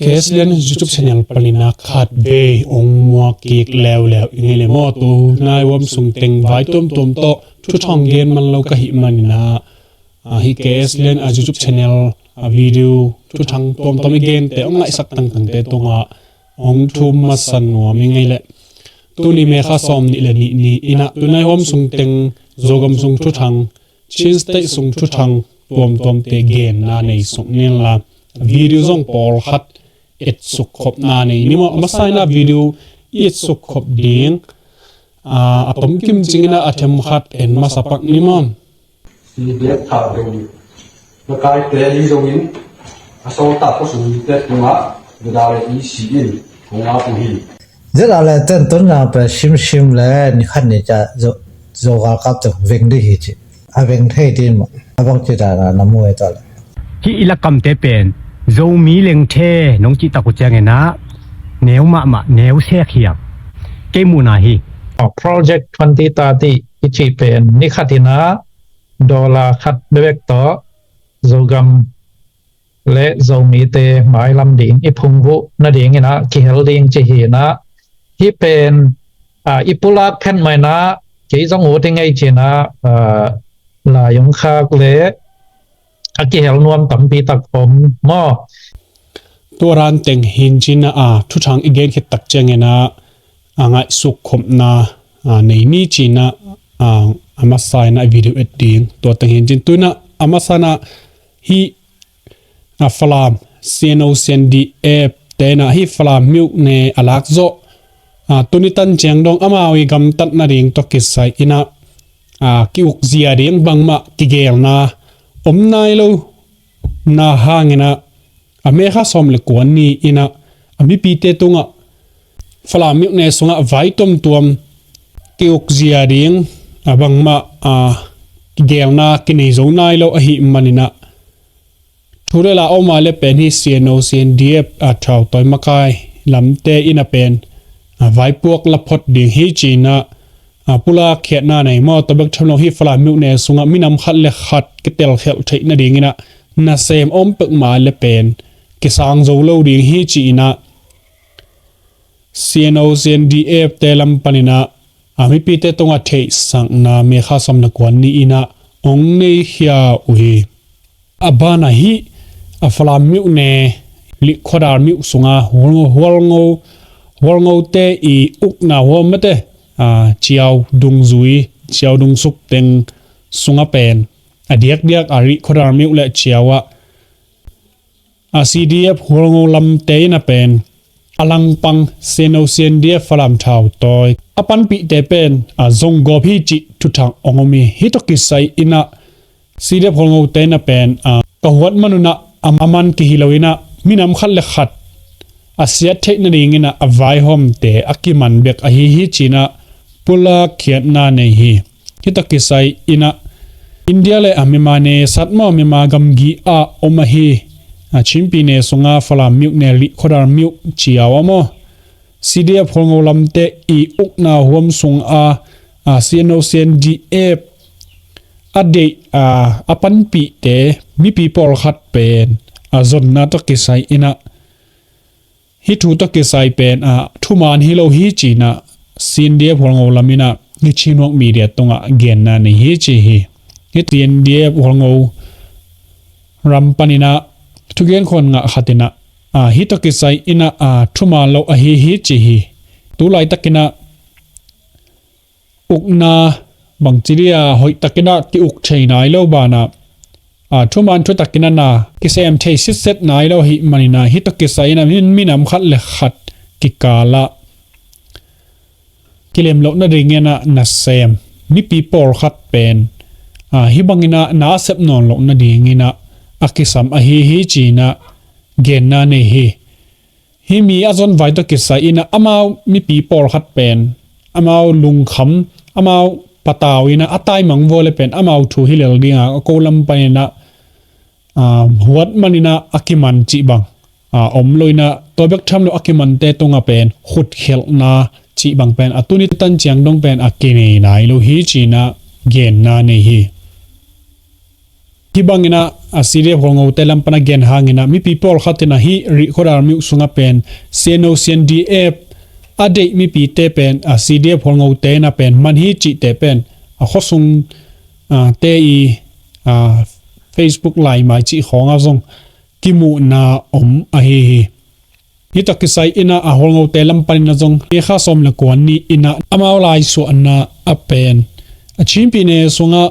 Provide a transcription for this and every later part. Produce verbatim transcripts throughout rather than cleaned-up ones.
K S Lian YouTube channel panin ah khat vei ong muak kik leuleu ing ei le maw. Tunai huam sung teng vai tuamtuam tawh thuthang gen man lo ka hih manin ah, ah, hih K S Lian a YouTube channel a video thuthang tuamtuam i gente ong ngaihsak tangtangte tungah ong thum masa nuam ing ei le. Tuni May kha sawm nih le nih ni in ah tunai huam sung teng Zogam sung thuthang, Chin State sung thuthang tuamtuamte genna nei suk ni inla, video zong pawlkhat et suk khopna nei ni maw. A masa in ah video i et suk khop ding, ah, a tomkim cingin ah a themkhat en masa pak ni maw. Sibet thah dong makaite ahi zongin a sawltak khua sung mite tungah Z R A E C in hong ap uh hi. Z R A ten tun zang pen simsim le ni khat ni ciang Zo, Zo galkap teng veng ding hi ci. A veng thei ding maw? A bang ci dan a na mu ei ta le. Hih i lakamte pen Zomi lengthe nong cih tak uh ciangin ah neu mahmah, neu sek hiam? Kei muhna hi. Project twenty thirty i cih pen ni khat in ah dollar khat bekbek tawh Zogam le Zomite mailam ding i phungvuh nadingin ah kihel ding ci hi in ah, hih pen, ah, i pulak phet mah in ah kei zong ut ing ei ci in ah, ah, lai ong khak le a kihel nuam tampi tak om maw. Tua dan teng hi in ci in ah, ah, thuthang i gen khit tak ciangin ah, a ngaihsuk khopna, ah, nei ni ci in ah, ah, a masa in ah video et ding. Tua teng hi in ci in tu in ah a masa in ah hih, ah, Falam C N O C N D F te in ah hih Falam myone a lak zawh, ah, tuni tan ciang dong amau i gamtat nading tawh kisai in ah, ah, ki-ukzia ding bangmah kigelna om nai lo na hangin ah, a May kha sawm le kua ni in ah a mipite tungah Falam myone sungah vai tuamtuam ki-ukzia ding, ah, bangmah, ah, kigelna kinei zo nai lo ahih manin ah, thu le la om a le pen hih C N O C N D F, ah, thautawi makai lamte in ah pen, ah, vaipuak la phot ding hi ci in ah, ah, pulak khiatna nei maw. Tua bek tham lo hih Falam myone sungah minam khat le khat kitelkhialh theih nadingin ah nasem om pek mah le pen kisang zo lo ding hi ci in ah C N O C N D F te lam panin ah, ah, mipite tungah theihsakna May kha sawm le kua ni in ah ong nei khia uh hi. A ban ah hih, ah, Falam myone Likhuadar myo sungah Hualngo, Hualngo, Hualngote i ukna huam mate, ah, Ciau dungzui, Ciau dungsuk teng sungah pen a diakdiak, ah, Likhuadar myo le Ciau ah, ah, C D F Hualngo lamte in ah pen a langpang C N O C N D F Falam thautawi a panpihte pen, ah, zong gawp hi cih thuthang ong om hi. Hih tawh kisai in ah C D F Hualngote in ah pen, ah, ka huat man un ah a man kihi lo in ah minam khat le khat a siat theih nadingin ah a vaihawmte a kiman bek ahi hi ci in ah pulak khiatna nei hi. Hih tawh kisai in ah India le, ah, Myanmar ne sat maw, Myanmar gamgi ah om ahi, ah, Chinpi ne sungah Falam myo ne Likhuadar myo Ciau ah maw, C D F Hualngo lamte i ukna huam sungah, ah, C N O C N D F a deih, ah, a panpihte mipi pawlkhat pen, ah, zonna tawh kisai in ah hih thu tawh kisai pen, ah, thuman hi lo hi ci in ah C N D F Hualngo lam in ah hih Chin Huang Media tungah genna nei hi ci hi. Hih C N D F Hualngo ram panin ah thugen khawng ngah khat in ah, ah, hih tawh kisai in ah, ah, thuman lo ahi hi ci hi. Tu laitak in ah ukna bangci dia hoih takin ah ki-uk thei nai lo banah, ah, thuman thu takin ah na kisem thei sitset nai lo ahih manin ah hih tawh kisai in ah min, minam khat le khat kikal ah kilem loh nadingin ah nasem mipi pawlkhat pen, ah, hih bangin ah na a sep nawn loh nadingin ah a kisam ahi hi ci in ah genna nei hi. Hih mi a zon vai tawh kisai in ah amau mipi pawlkhat pen amau lungkham, amau patau in ah a taimang vua le pen amau thu hi lel ding a, a ko lam panin ah, ah, huat manin ah a kiman cih bang, ah, om lo in ah tua bek tham lo a kimante tungah pen khutkhelhna cih bang pen a tuni tan ciang dong pen a kinei nai lo hi ci in ah genna nei hi. Hih bangin ah, a, C D F Hualngote lam pan a gen hangin ah, mipi pawlkhat in ah hih Rihkhawdar Myo sungah pen C N O, C N D F a deih mipite pen, a, C D F Hualngote in ah pen man hi cihte pen, a, khuasung, a, te i, a, Facebook laimai cih khawngah zong kimuhna om ahi hi. Hih tawh kisai in ah, a, Hualngote lam panin ah zong May kha sawm le kua ni in ah amau laisuahna ah pen, a, Chin pyine sungah,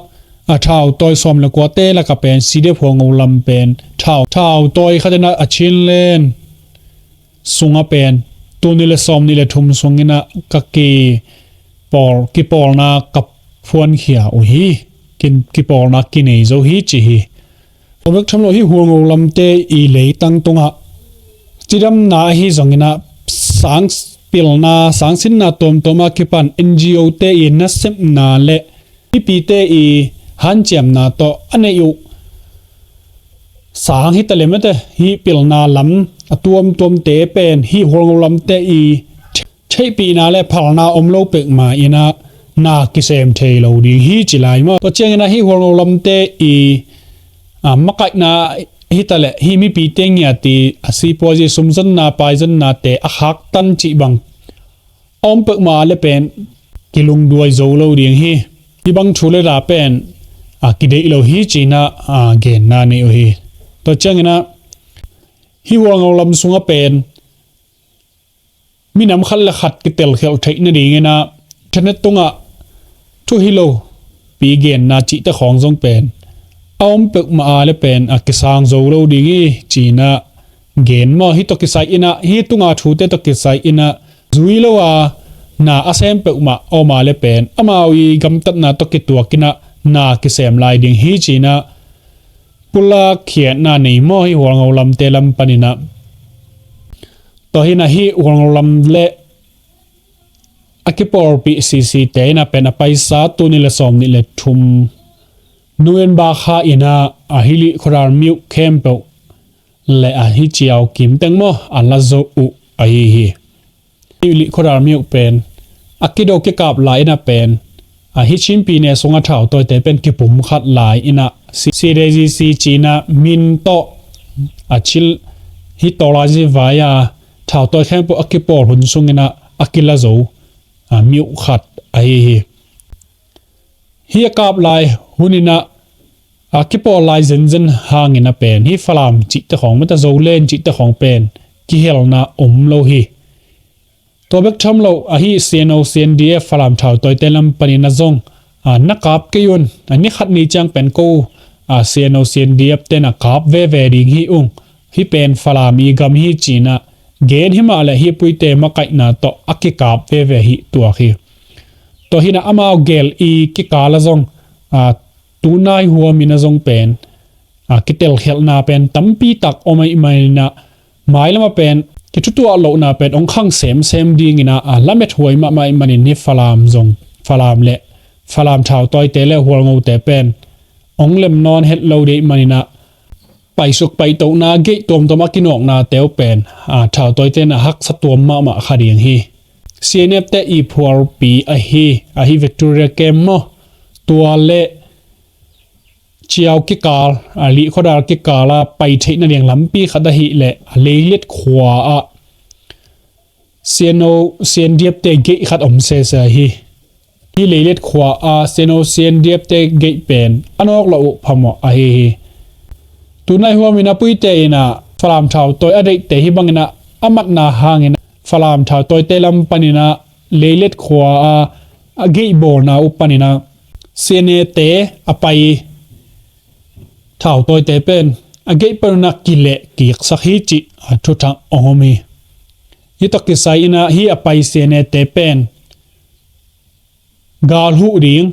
a, thautawi sawm le kuate lakah pen C D F Hualngo lam pen thau, thautawi khat in ah, a, Chinland sungah pen tul nih le sawm nih le thum sungin ah ka kipawl, kipawlna ka phuankhia uh hi. Kin, kipawlna kinei zo hi ci hi. Tua bek tham lo, hih Hualngo lamte i leitang tungah cidamna ahi zongin ah, sang pilna, sangsinna tuamtuam a kipan N G O te i nasepna le mipite i hanciamna tawh a neih uh sang hi ta leh mate, hih pilna lam a tuamtuamte pen hih Hualngo lamte i theihpihna le phalna om lo pek mah in ah na kisem thei lo ding hi ci lai maw. Tua ciangin ah hih Hualngo lamte i, a, makaihna hi ta leh, hih mipite ngiat i, a, sipuazi sumzonna, paizonnate a khaktan cih bang a om pek mah le pen kilungduai zo lo ding hi. Hih bang thu le la pen, a, kideih lo hi ci in ah, a, genna nei uh hi. Tua ciangin ah hih Hualngo lam sungah pen minam khat le khat kitelkhialh theih nadingin ah internet tungah thu hi lo pi genna cihte khawng zong pen a om pek mah le pen a kisang zo lo ding hi ci in ah gen maw. Hih tawh kisai in ah, hih tunga thute tawh kisai in ah zui lo a na a sem pek mah a om a le pen amau i gamtatna tawh kituak in ah na kisem lai ding hi ci in ah pulak khiatna nei maw, hih Hualngo lamte lam panin ah. Tua hi in ah hih Hualngo lam le a kipawlpih sisite in ah pen a paisa tul nih le sawm nih le thum November kha in ah, a, hih Rihkhawdar Myo khempeuh le, a, hih Ciau Kim teng maw, a la zo uh ahi hi. Hih Rihkhawdar Myo pen a kido kikap lai in ah pen, a, hih Chin pyine sungah thautawite pen kipumkhat lai in ah C-, C D G C ci in ah min tawh, a, cil, hih tawlai zi vai a thautawi khempeuh a kipawl hun sungin ah a kila zo, a, myo khat ahi hi. Hih a kap lai hun in ah, a, kipawl lai zenzen hangin ah pen hih Falam cihte khawng, mate, Zoland cihte khawng pen kihelna om lo hi. Tua bek tham lo, a, hih C N O, C N D F Falam thautawite lam panin ah zong, a, na kap kei un, a, ni khat ni ciang pen ko, a, C N O, C N D F te na kap veve ding hi ung. Hih pen Falam i gam hi ci in ah gen hi mah leh hih puite makaihna tawh a kikap veve hi tuak hi. Tua hi in ah amau gel i kikal ah zong, a, tunai huam in ah zong pen, a, kitelkhialhna pen tampi tak om ahih manin ah, mailam ah pen kithutuah lohna pen hong khang semsem dingin ah, a, lamet huai mahmah ahih manin hih Falam zong, Falam le Falam thautawite le Hualngote pen hong lem nawn het lo ding ahih manin ah, paisuk paitohna, geih tuamtuam a kinawknate uh pen, a, thautawite in ah haksa tuam mahmah kha ding hi. C N F te i phualpi ahi, a, hih Victoria Camp maw, tua le Ciau kikal, a, Rihkhawdar kikal a pai theih nading lampi khat ahih leh, a, Leilet khua ah C N O, C N D F te geih khat om sese hi. Hih Leilet khua a C N O, C N D F te geih pen a nawk lo uh phamawh ahi hi. Tunai huam in ah puite in ah Falam thautawi a deihte hih bangin ah a matna hangin ah Falam thautawite lam panin ah Leilet khua a, a geih bawlna uh panin ah C N A te a pai thautawite pen a geih pan un ah kileh kiksak hi cih, a, thuthang hong om hi. Hih tawh kisai in ah hih a pai C N A te pen gal huh ding,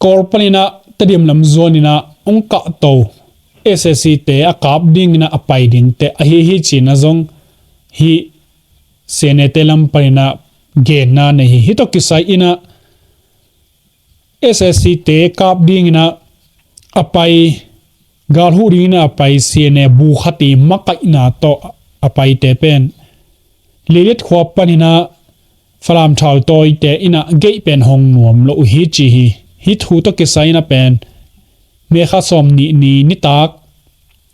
Kawl panin ah Tedim lam zuan in ah hong kahto S A C te a kap dingin ah a pai dingte ahi hi ci in ah zong hih C N A te lam panin ah genna nei hi. Hih tawh kisai in ah S A C te kap dingin ah a pai, gal huh dingin ah a pai C N A bu khat i makaihna tawh a paite pen Leilet khua panin ah Falam thautawite in ah geih pen hong nuam lo uh hi ci hi. Hih thu tawh kisai in ah pen May kha sawm nih ni nitak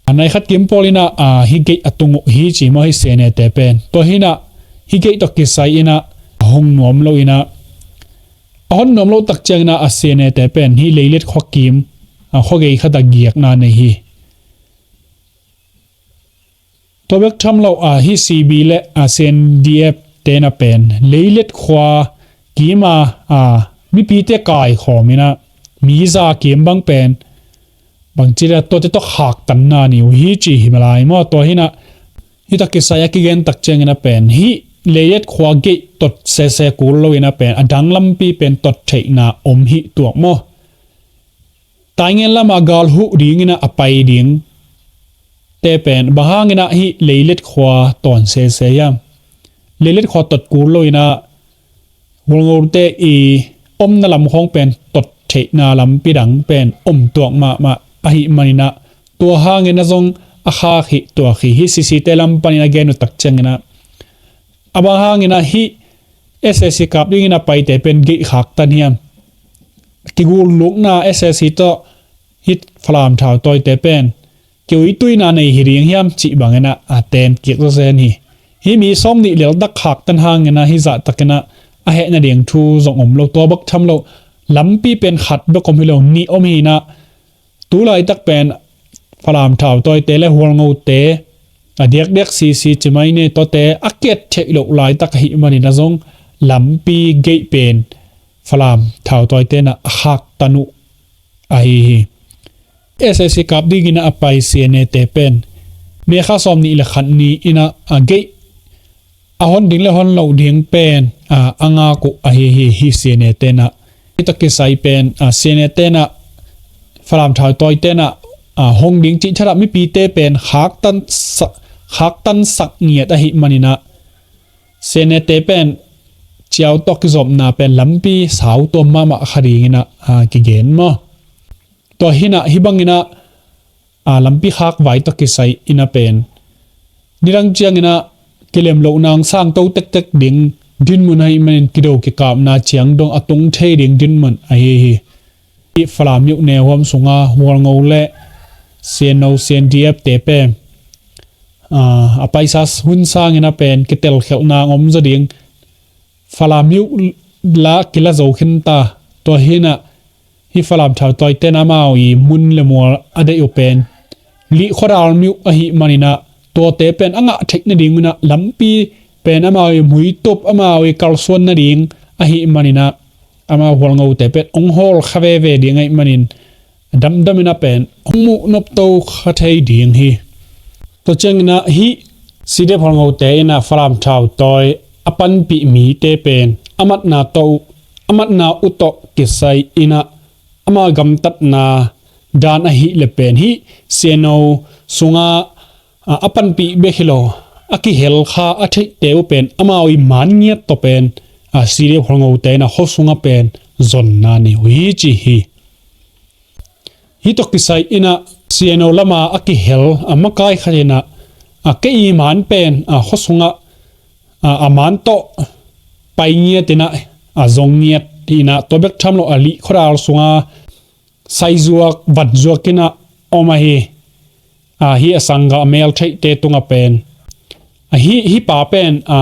a nai khat kim pawl inah a hih gate a tung uh hi ci maw, hih C N A te pen. Tua hi inah hih gate tawh kisai inah a hong nuam lo inah, a hon nuam lo tak ciang inah a C N A te pen hih Leilet khua kim a khua gei khat a giakna nei hi. Tua bek tham lo a hih C B le a C N D F te na pen Leilet khua kim a, a mipite kaikhawm inah mi za kim bang pen bangci le tuate tawh khaktanna nei uh hi ci hi malai maw. Tua hi inah hih tawh kisai a kigen tak ciang inah pen hih Leilet khua gate tot sese kul lo inah pen a dang lampi pen tot theihna om hi tuak maw. Taingen lamah gal huh ding inah a pai ding te pen bang hang inah hih Leilet khua tawn sese hiam? Leilet khua tot kul lo inah Hualngote i omna lam khawng pen tot theihna lampi dang pen om tuak mahmah ahih man inah tua hang inah zong a khak hi tuak hi. Hih C C te lam pan inah gen uh tak ciang inah a bang hang inah hih S A C kap ding inah paite pen gate khaktan hiam? Kigul lukna S A C tawh hih Falam Thautawite pen kiuituina nei hi ding hiam cih bang inah a ten kik zawzen hi. Hih mi sawm nih leltak khaktan hang inah hih zahtak inah a hehna ding thu zong om lo. Tua bek tham lo lampi pen khat bek om hi lo, nih om hi inah tu laitak pen Falam Thautawite le Hualngote a diakdiak C C ci mai ni, tuate a kiat theih loh laitak ahih man inah zong lampi gate pen Falam Thautawite na a khaktan uh ahi hi. S A C kap ding inah a pai C N A te pen May kha sawm nih le khat ni inah a gate a hon ding le hon loh ding pen a, a ngak uh ahi hi. Hih C N A te na hih tawh kisai pen a, C N A te na Falam Thautawite na a, hong ding cih thadah mipite pen khaktan sa-, khaktan sak ngiat ahih man inah C N A te pen ciau tawh kizopna pen lampi sau tuam mahmah kha ding inah a, kigen maw. Tua hi inah hih bang inah a, lampi khak vai tawh kisai inah pen nidang ciang inah kilem loh nang sangto tektek ding dinmun ahih manin kido kikapna ciang dong a tung thei ding dinmun ahi hi. Hih Falam miuh ne huam sunga Hualngo le C N O, C N D F te pen a, a paisa hun sang inah pen kitel khelh nang om zaw ding. Falam miuh la kila zo khin ta. Tua hi inah hih Falam Thautawite na amau i mun le mual a deih uh pen Lihkhuadal miuh ahih man inah tuate pen a ngah theih nading inah lampi pen amau i muitup, amau i kalsuan nading ahih man inah amau Hualngote pen ong hawl kha veve ding ahih manin damdam inah pen hong muh nopto kha thei ding hi. Tua ciang inah hih C D F Hualngote inah Falam Thautawi a panpih mite pen a matna tawh, a matna uh tawh kisai inah amau gamtatna dan ahih le pen hih C N O sunga a, a panpih bek hi lo a kihel kha a theihte uh pen amau i man ngiat tawh pen a, C D F Hualngote inah khua sungah pen zonna nei uh hi ci hi. Hih tawh kisai inah C N O lama a kihel a makai khat inah a, kei i man pen a, khua sungah a, a man tawh pai ngiat inah a, zong ngiat inah tua bek tham lo a, Lihkhuadal sunga saizuak vatzuak inah om ahi. A, hih a sanggah a mel theihte tungah pen a, hih, hih pa pen a,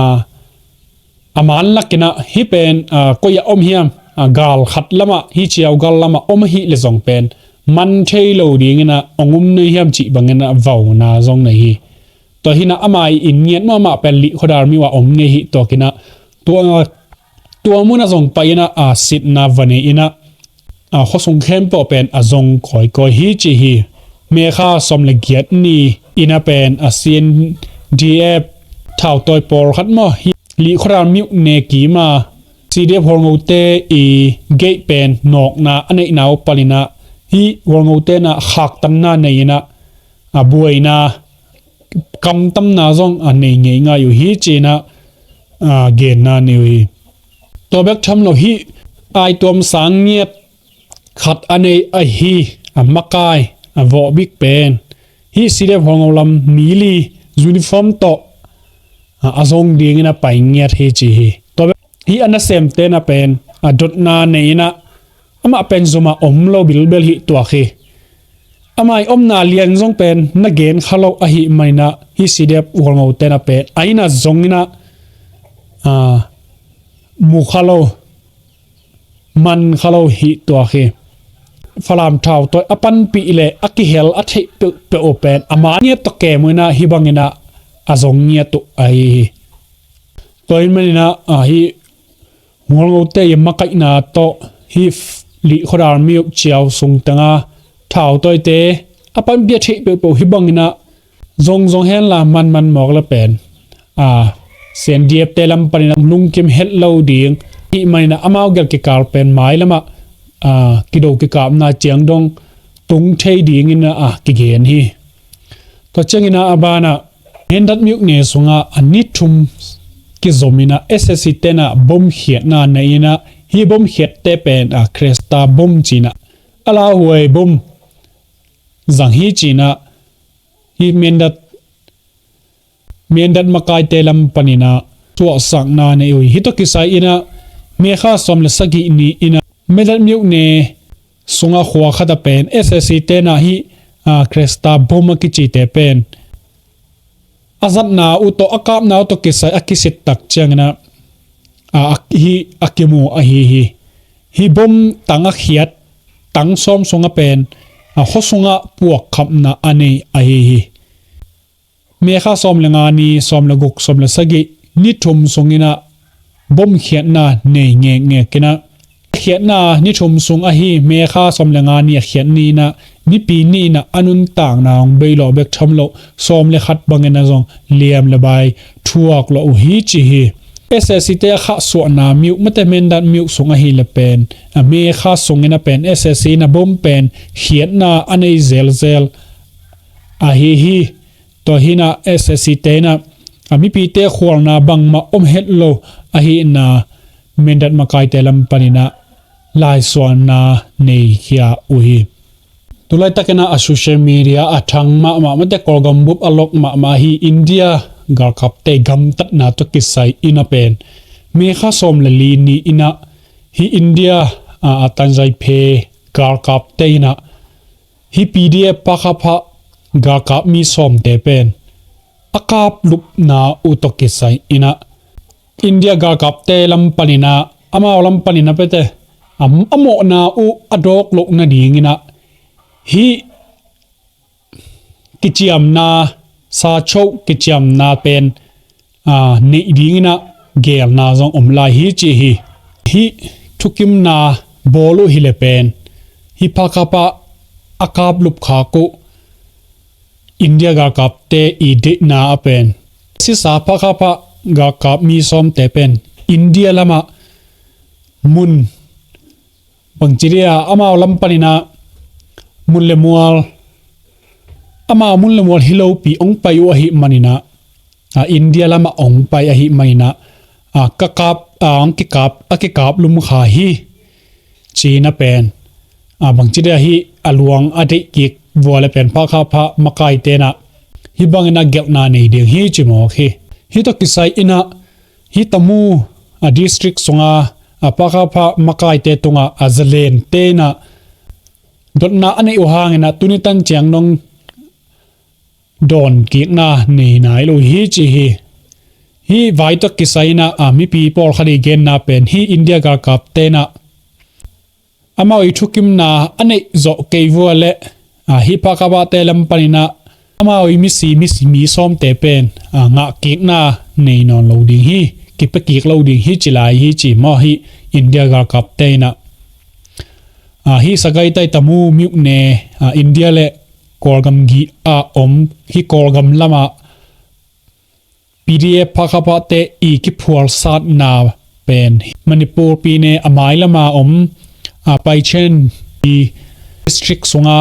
a man lak inah hih pen a, koi ah om hiam? A, gal khat lamah, hih ciau gal lamah om ahih le zong pen man thei lo ding inah ong um nei hiam cih bang inah vauna zong nei hi. Tua hi inah ama i inn ngiat mahmah pen Lihkhuadal miuh ah om ngei hi tuak inah tua, tua mun ah zong pai inah a, sitna va nei inah a, khua sung khempeuh pen a zong kawikawi hi ci hi. May kha sawm le giat ni inah pen a, C N D F Thautawi pawlkhat maw, hih Lihkhuadal miuh ne kim a, C D F Hualngote i gate pen nawkna a neihna uh pal inah hih Hualngote na khaktanna nei inah a, buaina kamtamna zong a, nei ngei ngai uh hi ci inah a, genna nei uh hi. Tua bek tham lo hih aituam sang ngiat khat a nei ahi a, makai a, vawhbik pen hih C D F Hualngo lam mi li uniform tawh a, a zong ding inah pai ngiat hi ci hi. Tua bek hih a nasemte na pen a, dotna nei inah amah pen zomah om lo bilbel hi tuak hi. Ama i omna lian zong pen na gen kha lo ahih manin ah, hih C D F Hualngote na pen a inn ah zong in ah, ah, mu kha lo, man kha lo hi tuak hi. Falam thautawi a panpih le a kihel a theih peuhpeuh uh pen a man ngiat tawh kem uh in ah, hih bangin ah a zong ngiat uh ahi hi. Tua ahih manin ah, ah, hih Hualngote i makaihna tawh hih Lihkhuadar miuk ciau sung teng a thautawite a panpih a theih peuhpeuh hih bangin ah zongzong henla manman mawk le pen, a, C N D F te lam panin ah lungkim het lo ding ahih manin ah amau gel kikal pen mailam ah, a, kido kikapna ciang dong tung thei dingin ah, a, kigen hi. Tua ciangin ah a banah Mindat miuk ne sungah a ni thum kizomin ah S S C ten ah bom khiatna nei in ah, hih bom khiatte pen, a, Cresta bom ci-in ah, a lauhuai bom zang hi ci-in ah, hih Mindat, Mindat makaite lam panin ah suahsakna nei uh hi. Hih tawh kisai in ah May kha sawm le sagih ni in ah Mindat miuk ne sungah khua khat ah pen S S C ten ah hih, a, Cresta bom a kicite pen a zatna uh tawh, a kapna uh tawh kisai a kisit tak ciangin ah, a, a, hih a kimu ahi hi. Hih bom tang a khiat tang sawm sungah pen, a, khua sungah puakkhamna a nei ahi hi. May kha sawm le nga ni, sawm le guk, sawm le sagih, ni thum sungin ah bom khiatna nei ngekngek in ah, khiatna ni thum sung ahi May kha sawm le nga ni a khiat ni in ah, Nipi ni in ah a nuntakna hong bei lawh bek tham lo, sawm le khat bangin ah zong liam le bai thuak lawh uh hi ci hi. S S C te a khahsuahna miuk, mate Mindat miuk sung ahih leh pen, a, May kha sungin ah pen S S C in ah bom pen khiatna a nei zelzel ahi hi. Tua hi in ah S S C te in ah, a, mipite khualna bangmah om het lo ahihna Mindat makaite lam panin ah laisuahna neikhia uh hi. Tulaitakin ah a social media a thang mahmah, mate Kawlgam bup a lok mahmah hi India galkapte gamtatna tawh kisai in ah pen May kha sawm le li ni in ah hih India, a, a tanzai phe galkapte in ah hih P D F Phakapha galkap mi sawmte pen a kaplupna uh tawh kisai in ah India galkapte lam panin ah, amau lam panin ah pete, a, a mawhna uh a dawk loh nadingin ah hih kiciamna, sachoh kiciamna pen, a, neih dingin ah geelna zong om lai hi ci hi. Hih thukimna bawl uh hi leh pen hih Phakapha a kaplup khak uh India galkapte i deihna ah pen sisa Phakapha galkap mi sawmte pen India lamah mun, bangci dia, amau lam panin ah mun le mual, amau mun le mual hi lopi hong pai uh ahih manin ah, a, India lamah hong pai ahih manin ah, a, ka kap, a, hong kikap, a kikaplum kha hi ci-in ah pen, a, bangci dia hih a luang a deih kik vua leh pen Phakapha makaite in ah hih bangin ah gelhna nei ding hi ci mawk hi. Hih tawh kisai in ah hih Tamu, a, district sunga, a, Phakapha makaite tungah, a, zalente in ah dotna a neih uh hangin ah tuni tan ciang dong dawnkikna nei nai lo hi ci hi. Hih vai tawh kisai in ah, a, mipi pawlkhat i genna pen hih India galkapte in ah amau i thukimna a neih zawh kei vua leh, a, hih Phakaphate lam panin ah amau i misi, misi mi sawmte pen, a, ngahkikna nei nawn lo ding hi, kipia kik lo ding hi ci lai hi ci maw hih India galkapte in ah. A, hih Sagaitai Tamu miuk ne, a, India leh Kawlgam gih ah om, hih Kawlgam lamah P D F Phakaphate i kiphualsatna pen Manipur pi ne a mai lama om, a, Paichen i district sunga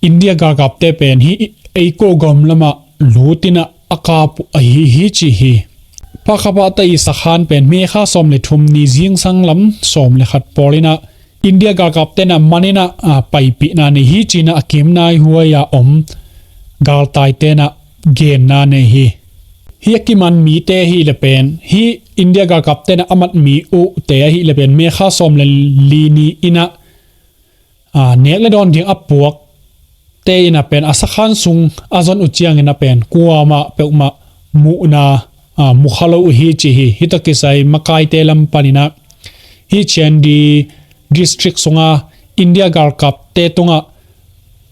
India galkapte pen hih ei Kawlgam lamah lut in ah a kap uh ahi hi ci hi. Phakaphate i sakhan pen May kha sawm le thum ni zingsang lam sawm le khat pawl in ah India galkapte in ah man in ah, a, paipihna nei hi ci-in ah a kim nai huai a om galtaite in ah genna nei hi. Hih a kiman mite ahih leh pen, hih India galkapte in ah a mat mi uhte ahih leh pen May kha sawm le li ni in ah, a, nek le dawn ding a puak te in a pen a sakhan sung a zon uh ciangin a pen kuamah peuhmah muhna a, mukha lo uh hi ci hi. Hih tawh kisai makaite lam panin a hih Chandel district sunga India galkapte tungah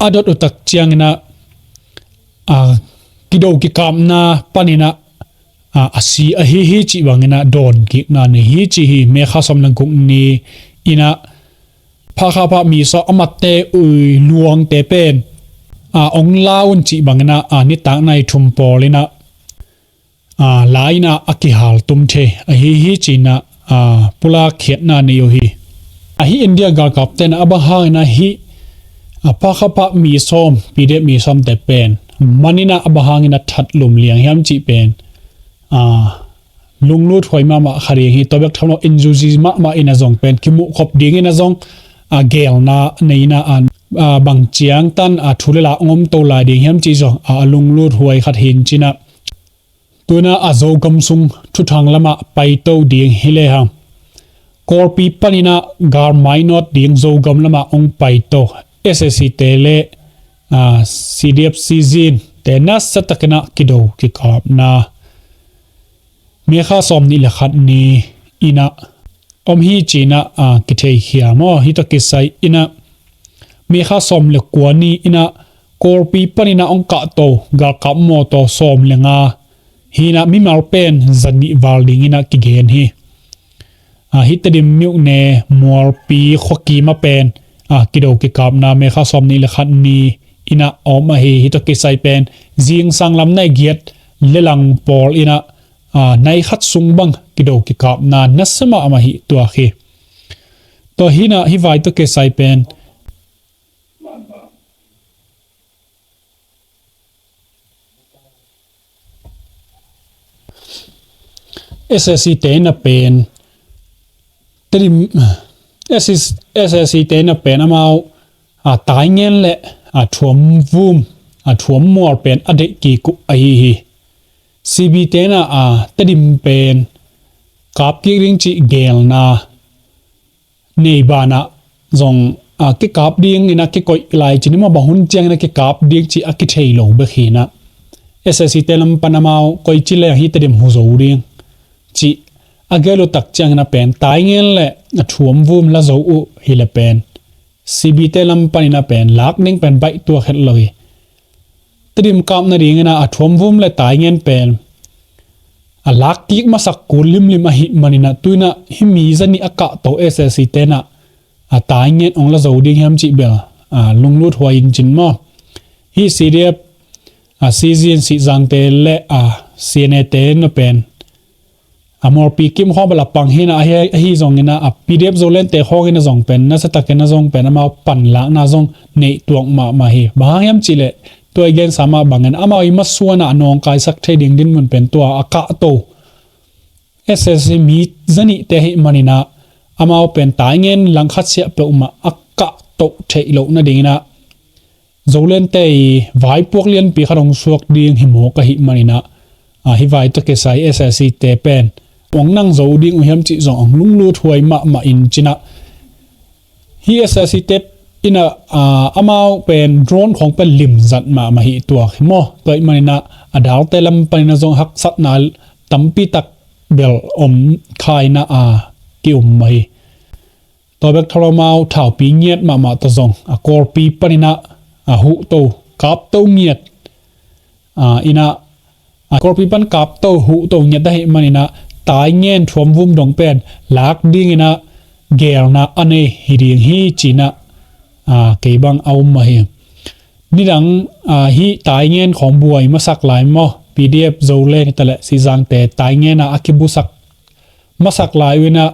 a dot uh tak ciangin a, a, kido kikapna panin a, a, a si ahi hi cih bangin a dawn kikna nei hi ci hi. May kha sawm le guk ni in a Phakha phak mi sawm a matte ui luangte pen a, ong la un cih bangin a, a, nitak nai thum pawl in a, a, la in a, a kihal tum thei ahi hi ci in a, a, pulak khiatna nei uh hi. A, hih India galkapte in a bang hangin a hih, a, phakha phak mi sawm, P D F mi sawmte pen man in a, a bang hangin a that lum liang hiam cih pen, a, lunglut huai mahmah kha ding hi. Tua bek tham lo N U G mahmah in a zong pen kimuh khop dingin a zong, a, geelna nei in a, a, bang ciang tan a thu le la ong om to lai ding hiam cih zong a, a lunglut huai khat hi in ci in a, tu in a, a, Zogam sung thuthang lamah paito ding hi lehang Kawlpi panin a gal mainawt ding Zogam lamah ong paito S A C te le, a, C D F Sizin te nasa takin a kido kikapna May kha sawm nih le khat ni in a om hi ci in a, a, kitheikhia maw. Hih tawh kisai in a May kha sawm le kua ni in a Kawlpi panin a ong kahto galkap mawtaw sawm le nga hi in a mimal pen zanih val dingin a kigen hi. A, hih Tedim myone Mualpi khuakim a pen, a, kido kikapna May kha sawm nih le khat ni in a om ahi. Hih tawh kisai pen zingsang lam nai giat le lang pawl in a, a, nai khat sung bang kido kikapna nasa mahmah hi tuak hi. Tua hi in a hih vai tawh kisai pen S A C te in a pen Tedim, S A C te in a pen amau, a, Taingen le, a, Thuamvum, a, Thuammual pen a deih kik uh ahi hi. C B te in a, a, Tedim pen kap kik ding cih geelna nei banah zong, a, kikap dingin a kikoih lai ci ni maw, bang hun ciangin a kikap ding cih a kithei lo bek hi in a S A C te lam pan amau koici le hih Tedim hu zo ding cih a gel uh tak ciangin a pen Taingen le, a, Thuamvum la zo uh hi le pen C B te lam panin a pen lak ding pen baih tuak het lo hi. Tedim kap nadingin a, a Thuamvum le Taingen pen a lak kik masak kul limlim ahih manin a, tu in a hih mi zanih a kahto S A C te in a, a, Taingen ong la zo ding hiam cih bel, a, lunglut huai in ci in maw. Hih C D F, a, Sizin Sizang te le, a, C N A te in a pen a, Mualpi kim khawng bel a pang hi in a, ahi, ahi zongin a, a, P D F Zoland te khawngin a zong pen nasa takin a zong pen amau panlakna zong neih tuak mahmah hi. Bang hang hiam cih leh tua i gensa mah bangin amau i masuan a nawngkaisak thei ding dinmun pen tua a kahto S A C mi zanih te ahih manin a, amau pen Taingen langkhat siah peuhmah a kahto theih loh nadingin a Zoland te i vaipuak lianpi khat hong suak ding hi mawk ahih manin a, a, hih vai tawh kisai S A C te pen ong nang zo ding uh hiam cih zong ong lunglut huai mahmah in ci in a, hih S A C te in a, a, amau pen drone khawng pen limzat mahmah hi tuak hi maw. Tua ahih manin a, a dalte lam panin a zong haksatna tampi tak bel om kha in a, a, ki-um mah hi. Tua bek thalomau thaupi ngiat mahmah tawh zong, a, Kawlpi panin a, a, huhto kapto ngiat, a, in a, a, Kawlpi pan kapto huhto ngiat ahih manin a Taingen Thuamvum dong pen lak dingin a geelna a nei hi ding hi ci in a, a, kei bang a um mah hi. Nidang, a, hih Taingen khawng buai masak lai maw, P D F Zoland hi ta leh Sizang te Taingen a, a kibusak masak lai uh in a,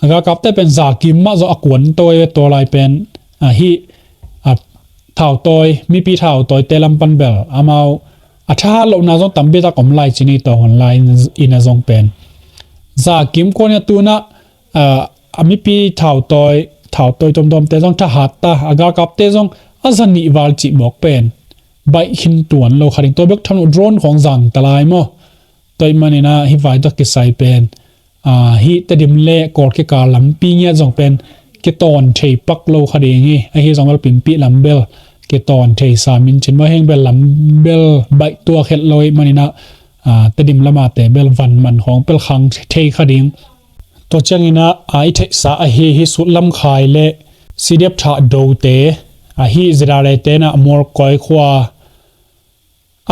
a galkapte pen za kim mah zawh a kuan tawi ve. Tua lai pen, a, hih, a, thautawi, mipi thautawite lam pan bel amau a thahat lohna zong tampi tak om lai ci ni. Tua hun lai in a zong pen za kim kuan in a tu in a, a, a mipi thautawi, thautawi tuamtuamte zong thahat ta, a galkapte zong a zanih val cih bawk pen baih khin tuan lo kha ding. Tua bek tham lo drone khawng zang ta lai maw. Tua ahih manin a hih vai tawh kisai pen, a, hih Tedim le Kawl kikal lampi ngiat zong pen kitawn thei pak lo kha ding hi. Ahi zong bel Pimpih lam bel kitawn thei sa min cin maw, heng bel lam bel baih tuak het lo ih maninah, aa, Tedim lamate bel van man khawng pel khang thei kha ding. Tua cianginah, aa, i theihsa ahi hi Sut Lam Khai le C D F thah dote, aa, hi Zedale tenah Mualkoi khua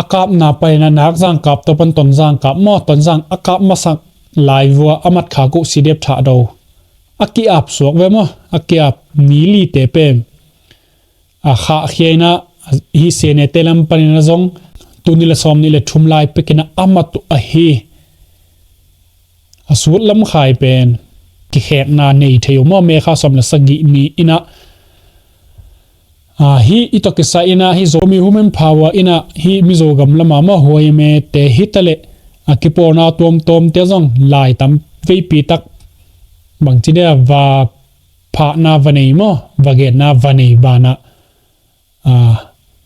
a kapna paninah Nak Zangkap tua pan Ton Zangkap maw, Ton Zang a kap masak lai vua a mat khak uh C D F thah do a ki-ap suak ve maw, a ki-ap ni lite pen a khahkhia inah, hi C N A te lam paninah zong tul nih le sawm nih le thum lai pekinah a mat uh ahi a Sut Lam Khai pen kikhekna nei thei uh maw, May kha sawm le sagih ni inah, aa, hi i tawh kisai inah hi Zomi Women Power inah hi Mizo gam lama maw, Huaime te hi taleh, a kipawlna tuamtuamte zong lai tam veipi tak bangci dia va phahna va nei maw, va genna va nei banah, aa,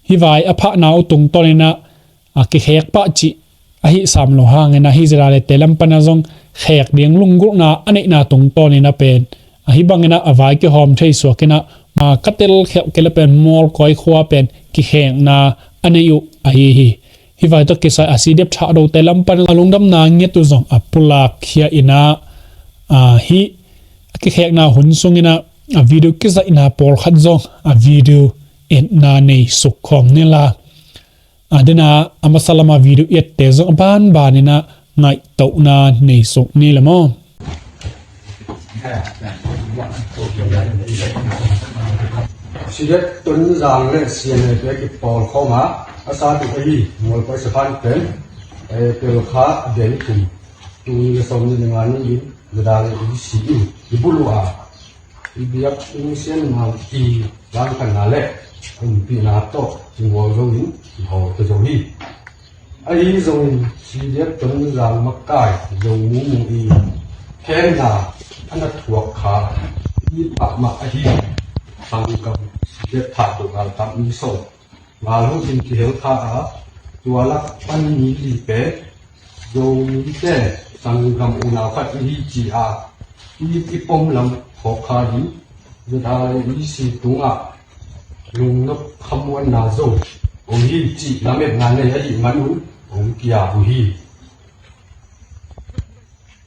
hi vai a phahna uh tungtawninah, aa, kikhek pah cih ahi sam lo hanginah hi Zedale te lam panah zong khek ding lunggulhna a neihna tungtawninah pen, aa, hi banginah a vai kihawm thei suakinah, aa, ka tel kheuh kei le pen Mualkoi khua pen kikhekna a nei uh ahi hi. Hi vai tawh kisai a C D F thah dote lam pan a lungdamna nget uh zong a pulak khia inah, aa, hi a kikhekna hun sunginah a video kizaihna pawlkhat zong a video etna nei suk khawm nila, a dena a masa lama video ette zong a banbaninah ngaihtohna nei suk ni le maw. C D F Tonzang le C N A te kipawlkhawma a sat uh ahi Mualkoi Sakhan pen, eh, April kha a deng thum, tul nih le sawm nih le nga ni-in Zedale E C in i bulh uh a, i biak Ung Sian Mang i zangkhanna le umpihna tawh i mual zo in i hawl ta zo hi. Ahi zongin C D F Tonzang makai Zo Mung Mung i khenna a na thuak kha i pah mah ahi sanggam C D F thah doh galkap mi sawm ngal hun in kihel kha a, tua lak pan mi li pen Zomite sanggam unau khat i hi ci a, i, i pom lam khawk kha ding, Zedale E C tungah lungnop khamuanna zo hong hi cih lametna nei ahih man un hong ki-ap uh hi.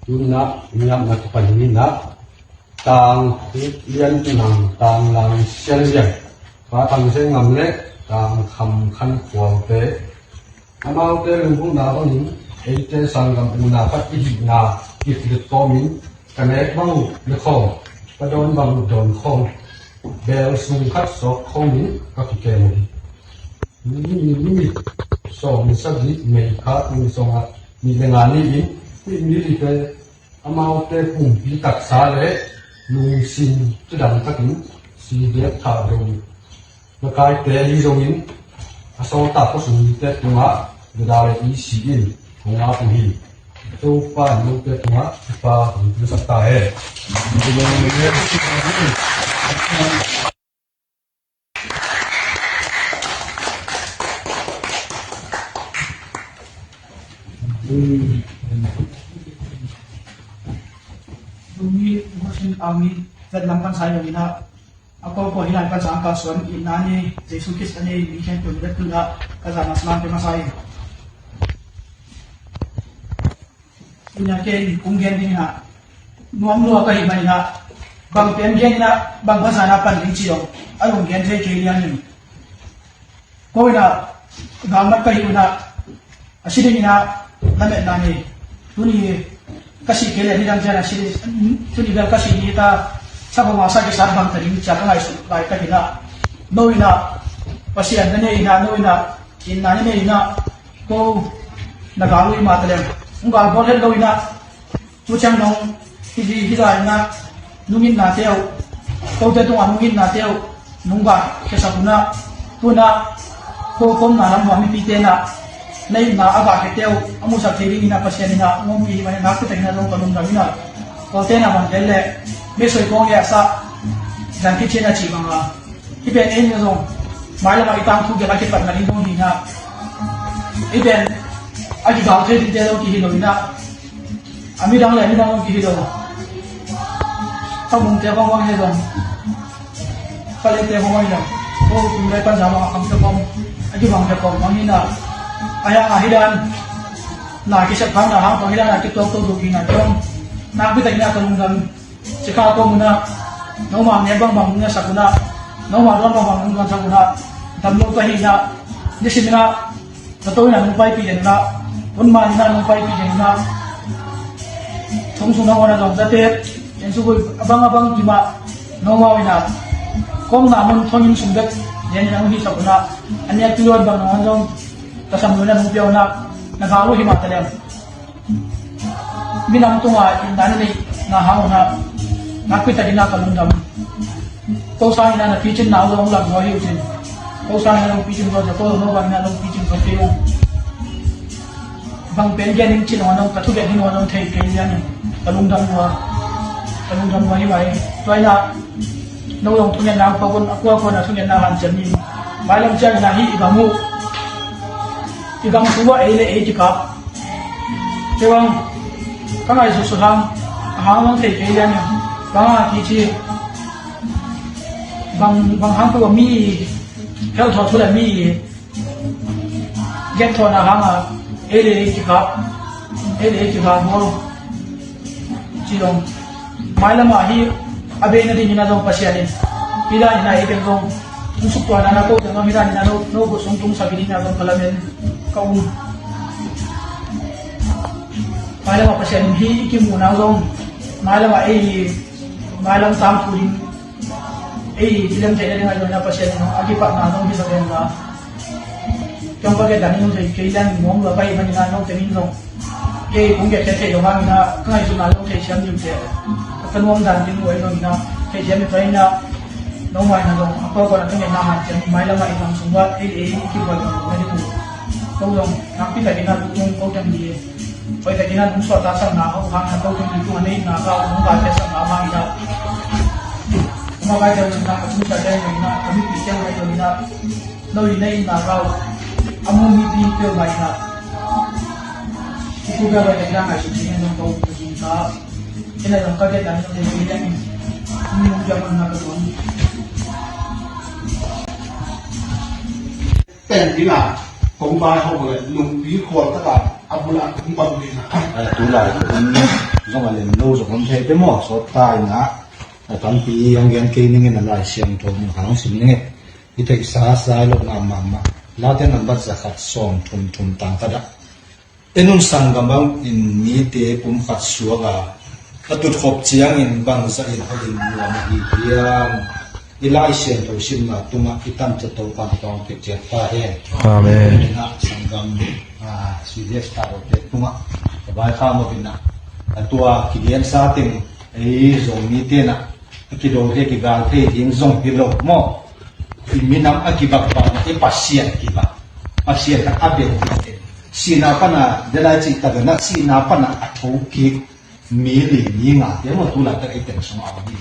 Tunah niamna kipan inah Tang Lian Nang, Tang Lang Sian Lian, Pa Thang Seng Ngam le Tang Kham Khan Khualte, amaute lunggulhna bangin eite sanggam unau khat i hihna kiplit kawmin ka nek bang uh ne khawm, ka dawn bang uh dawn khawm, bel sung khat sawk khawmin ka kikem uh hi. Ni, ni, ni, sawm le sagih May kha tul sawm nih le nga ni-in hih mi lite amaute pumpi taksa le lungsim cidam takin C D F thah doh makaite ahi zongin a sawltak khuasungte tungah Zedale E C in kong ap uh hi. Topa in note tungah kipahhuai hong pia sak ta hen. Zomi Muslim Army vet lam kan sai lo ina, a ko ko hi lai ka chang ka suan i na ni Jesu Khrist a nei mi khen tun vet tun a ka zan a slam pe masa i. Ina ken kung gen ding ina nuam lua ka hi ma ina bang pen gen ina bang phasa na pan ding ci dong a lung gen thei kei lian in. Ko ina galmat ka hi ina a si ding ina lametna ni tuni ka si kei le ni dang cian a si ding tuni bel ka si ni ta sa pha ma sa ki sa bang ta ding cia ka ngai su lai ka hi na no ina Pasian na nei ina no ina ina ni nei ina ko na gal ui ma ta lem ung gal bol het lo ina Tu ciang nong hi hi hi zai na nungin na teu. Kote tunga nungin na teu. Nungga kesa kuna tuna ko kom na lam wa mi pi te na nei na aga ke teu. Amu sa te ring na Pasian na ngom mi hi ma na ke te na long ka nung da mi na. Kote na man le me soi kong ya sa dan ki che na chi ma nga. Hi pen en zong mai lama i tangthu gel a kipatna ding zong hi na. Hi pen a kigal thei ding te lo kihi lo hi na. A midang le a midang zong kihi lo. Ka mung te bang bang he zong Palete hong oi lo. Ko kum le pan zama a kam te kom, a ki bang te kom bang ina. Aya a hi dan na ki sep khang na hang bang hi dan a ki tuak to du ki na tong. Nak pi ta ina ka lungdam. Sika ko muna. Noma ne bang bang muna sakuna. Noma don bang bang muna sakuna. Dam lo ka hi na. Ni si na. Na to ina nung pai pi den na. Un ma ina nung pai pi den na. Thong sung na wana dong za te. Yen su bui abang abang ki ma. Noma ina. Kong na mun thong in sung det. Yen ina nung hi sakuna. Ania ki luan bang na wan dong. Ka sam lu na nung piau na. Na ga lu hi ma ta lem. Minam tunga in dan nei na hau na. Na pi ta ina ka lungdam. Ko sang ina na picin na lo lang lo hiu cin. Ko sang ina lo picin ko ja ko lo no bang ina lo picin ko te. Bang pen gen ning cin ong ka thu gen ning ong thei kei lian ning. Ka lungdam lua. Ka lungdam lua hi mai. Tua ina no long thu ngen nang pa kun a kua kua na thu ngen na han cem ni. Mai long ciang ina hi i bang mu. I bang thu wa ei le ei ki kap. Te bang ka ngai su su hang a hang long thei kei lian ning. Bang a ki ci. Bang bang hang ko mi. Hel tho thu le mi. Gen thawn a hang a, ei le ei kikha, ei le ei kikha bawl. Ci dong. Mailam ah hi a beina ding ina zong Pasian in. Hi dan ina ei teng zong. Tung suk tua na na ko teng zong hi dan ina no, no ko sung tung sa bi ding ina zong ka lamen ka um. Mailam ah Pasian in hi i kimu na zong. Mailam ah ei hi, mailam tangthu ding. Ei, ci lem thei le ding a zong ina Pasian in a kipatna zong hi sa den la. Kiang pa ke dan in zong thei kei lian in mong lua pa hi man ina nong teng in zong. Kei kung ke thei thei lo hang ina ka ngai zong na zong thei siam ding te. Ka nuam dan ding lo zong ina thei siam ding pa ina nong mai na zong a ko ko na teng ina han siam mai lam a i zong sung wa ei ei ki wa zong na ding lo. Ko zong nang pi ta ina tu tung ko teng di. Hoih takin a nung suahtaksak na a uh hang a ko tungpi tung a na itna ka uh nung galpiaksak na a hang in a. Kuma bai teu nung na a tungsa teu nung na a mipi teu nung na no i na itna ka uh a mu mipi teu ngai na. Kuku bia bai takin a ngai suk sing a nung ka uh ka sung ka. Kena nung ka bia takin a nung ka uh nung bia nung na ka tuang. Pen ding a kong vai ho le lungpi khual taka a bula kong bang ding a. Ai, tu lai tu zong a lem lo zong om thei te maw? Sawt ta in a, a tampi hong gen kei ning in a Lai Siangtho ning hong sim ning e. I theihsa sai lo na mahmah. Late nambat za khat sawm thum thum tang ka dah. En un, sanggam bangin mite pumkhat suak a, a tutkhop ciangin bangzah in a lim nuam ahi hiam? I Lai Siangtho simna tungah i tamciat Topa'n thupha hong pia ciat ta hen. Amen. Ina sanggam, ah, C D F tarote tungah ka vaikhak mawk ina, a tua kigensa teng ei zong mite na a kidol thei kigal thei ding zong hi lo maw? I minam a kibakbakna i Pasian kibak, Pasian khat a bel kik te. Sihna pana delai cih takna sihna pana a thokik mi li mi nga te maw tu laitak i teng sung a om hi.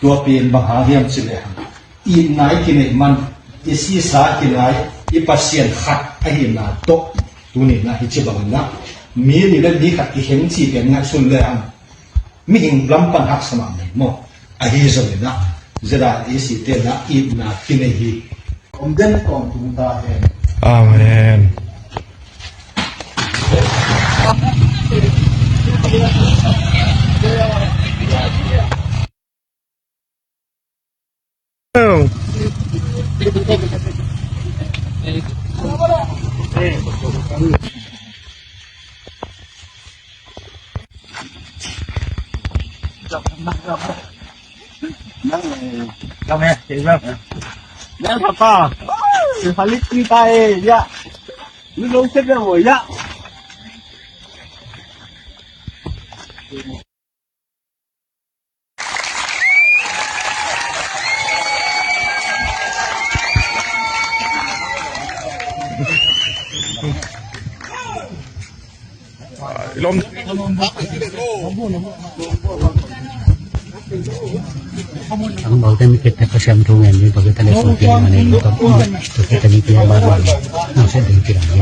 Tua pen bang hang hiam cih lehang itna i kineih man, i sisa kinai i Pasian khat ahihna tawh tuni na hi ci bangin na mi li le mi khat i heng cih pen ngaihsun lehang mihing lam pan haksa mahmah maw? Ahi zongin ah, zeda i site na itna kinei hi. Om den tawntung ta hen. Amen. Ang bau temi kete kasiam tu ngen ni bagi tali suti mane ni tu kete ni pia baru. Nang sedih tidak ni.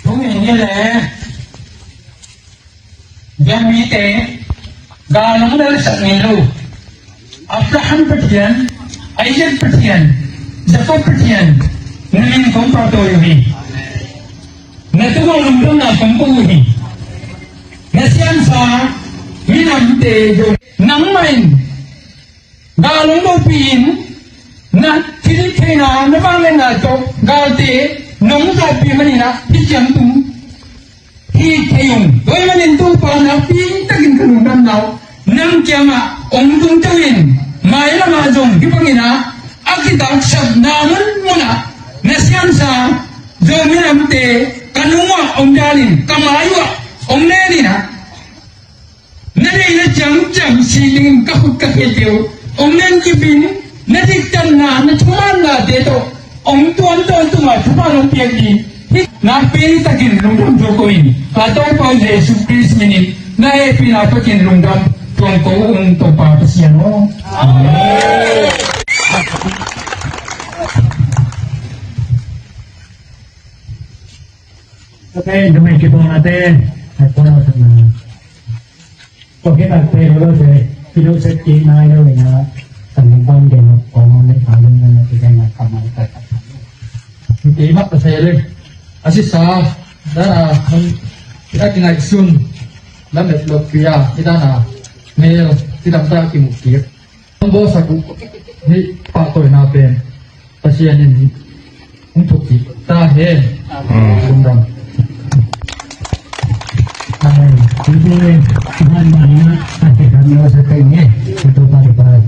Tung ing ing le. Zomite gal hong lelsak ngei lo. Abraham Pathian, Isaac Pathian, Jacob Pathian, na min kong pahtawi uh hi. Na tungah lungdamna kong ko uh hi. Na siamsa minamte zong nangmah in gal hong bawlpih in, na thilhih theihna, na vangliatna tawh galte nong zawhpih manin ah hih ciang tung hi thei ung. Tua ahih manin Topa nakpi takin ka lungdamna uh nang kiangah hong tungto in, mailamah zong hih bangin ah a kitaksapna munmun ah na siamsa Zo minamte ka nungah hong dalin, ka mai-ah hong lenin ah, na deih na ciamciam si dingin ka khut ka khe teu hong nen kipin, na diktatna, na thumanna te tawh hong tuam tawntung a thuman hong piak ding hih nakpi takin lungdam zo ko in, ka Topa Jesu Khrist minin na hehpihna takin lungdam tuang ko ung, Topa Pasian aw. Amen. Ok, tụi mình kêu con là tê, hãy qua thật là có cái tạc tê đó là tê, cái lũ sẽ chỉ mai đâu là thành những con game có nó mới phá lên là cái game này không ai cài đặt. Cái mắt là tê lên. À, xí xa, đó là không, cái ác cái này sun, đó là lộc kia, cái đó là mèo, cái đâm ta cái một kiếp. Hong bawlsak uh hih pahtawina pen Pasian in hong thuk kik ta hen. Amen. Lungdam. Amen. Tuhan banyak kasih kami rasa keinget untuk pada baik.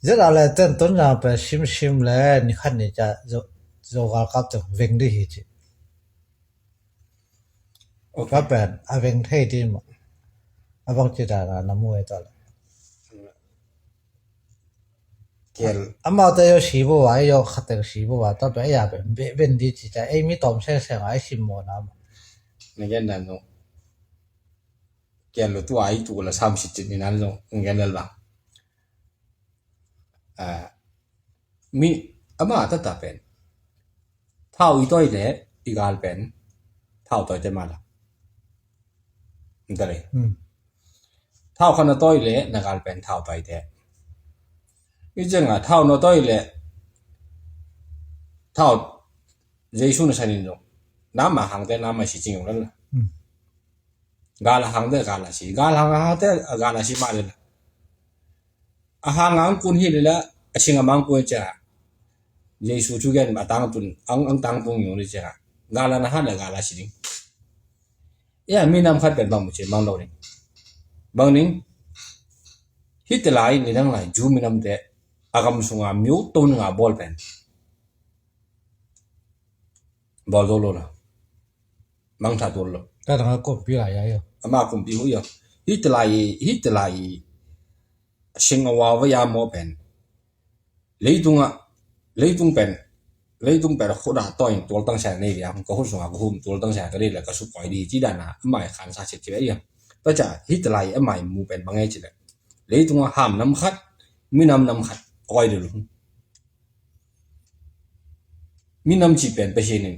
Zet a le ten ton na pe sim sim le ni khat ni ca zo zo gal kap te veng di hi ci. Ok. Ka pen a veng thei di ma. A bang ci da na na mu e ta le. Kel. Amau te yo si bo wa, yo khat te si bo wa, ta pe ya pe be ben di ci ta, ei mi tom seng seng ai sim mo na ma. Ngen dan no. Kel lo tu ai tu la sam si ci ni nan lo, ngen lel ba. Ah, mi ama ta ta pen. Thau i toi le i gal pen. Thau toi te ma la. Nta le. Hmm. Thau khan a toi le na gal pen thau toi te. I ceng a thau no toi le. Thau Jesu na sanin lo. Nama hang te nama si cing lo la. Hmm. Gal a hang te gal a si. Gal hang a hang te gal a si ma le la. A hang ang kun hi le la. A sing a mang kun cha. Jesu chu gen a tang tun ang ang tang tung yung le cha. Gal a na ha le gal a si ding. Ya, minam khat pen bang mu ci mang lo ding. Bang ding. Hih te lai ni dang lai Jew minam te a gam sunga miu to nga bawl pen. Bawl zo lo la. Mang tha tul lo. Ta dang a kumpi lai ya yo. Ama kumpi hu yo. Hih te lai, hih te lai. Sing a wa wa ya mo pen. Leitung ah, leitung pen, leitung pen a khut a tawi in tualtang sia nei dia, ka khut sungah ka hum tualtang sia ka nei le ka sukoi di ci dan a, amah i khansa chet ci ve ia. Tua ciah, hih te lai amah i mu pen bang e ci le. Leitung ah ham nam khat, minam nam khat, a koi di lu. Minam ci pen Pasian in,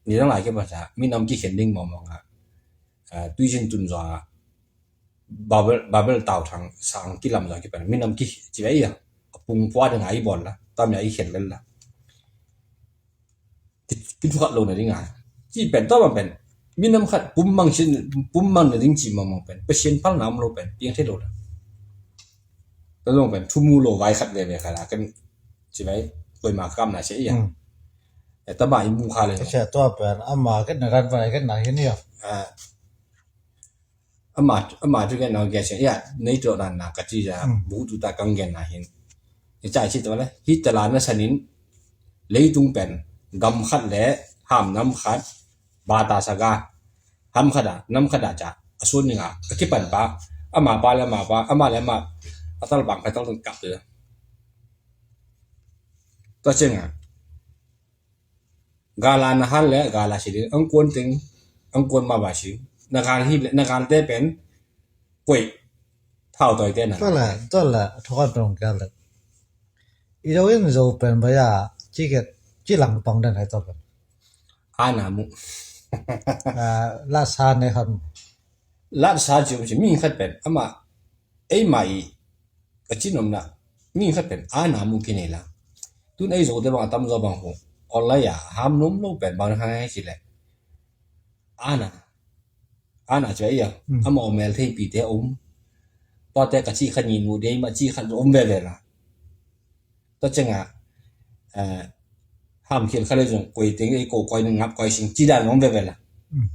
ni dang lai ke pa sa, minam kikhen ding mawngmawng a, ah, tuizin tun zaw a, Babel, Babel tau thang sang kilam zong kipan minam ki ci ve ia. A pung pua ding a i bawl la, tam ia i khen lel la. Ki, ki thu khat lo na ding a. Ci pen tawh bang pen. Minam khat pum mang sin, pum mang na ding ci mang mang pen. Pasian pal nam lo pen. Piang thei lo la. Ta zong pen. Thu mu lo vai khat ve ve khat la. Kan ci ve. Koi ma kam na sia ia. Hmm. E ta ba i mu kha le. Ka sia tua pen. Ama ken na ran vai ken na hin ia. Ah. Ama, ama tu gen na gen sia, ya, nei tu dan na ka ci ja, hmm, bu tu ta kang gen na hin. Hi cai ci tawh le, hi tala na sanin leitung pen gam khat le ham nam khat, bata saga ham khat a nam khat a ca a sun ning a, a kipan pa, ama pa le ama pa, ama le ama a talbang khat taltung kap le. Tua ciang a gala na hal le gala si ding, angkuan teng, angkuan ma ba si, na gal hi le, na gal te pen kuai thau toi te na. Tua le, tua le, thokhat dong kia le. I lo in zo pen ba ya, ci ke, ci lang pang den hai to pen. Ana mu. Ah, la sa ne ham. La sa ci um ci mi khat pen, ama, ei ma i, ka ci nom na, mi khat pen, ana mu ki nei la. Tun ei zo te bang a tam zo bang hu. Online a, ham nom lo pen, bang kha ngai ci le. Ana. Ana ci ba iya. Hmm. Ama om mel thei pi te um. Tua te ka ci kha ni nu dei ma ci kha um ve ve la. Tua ciang a, eh, ham khil kha le zong, kuai teng ei ko koi ning ngap koi sing ci dan om ve ve la. Hmm.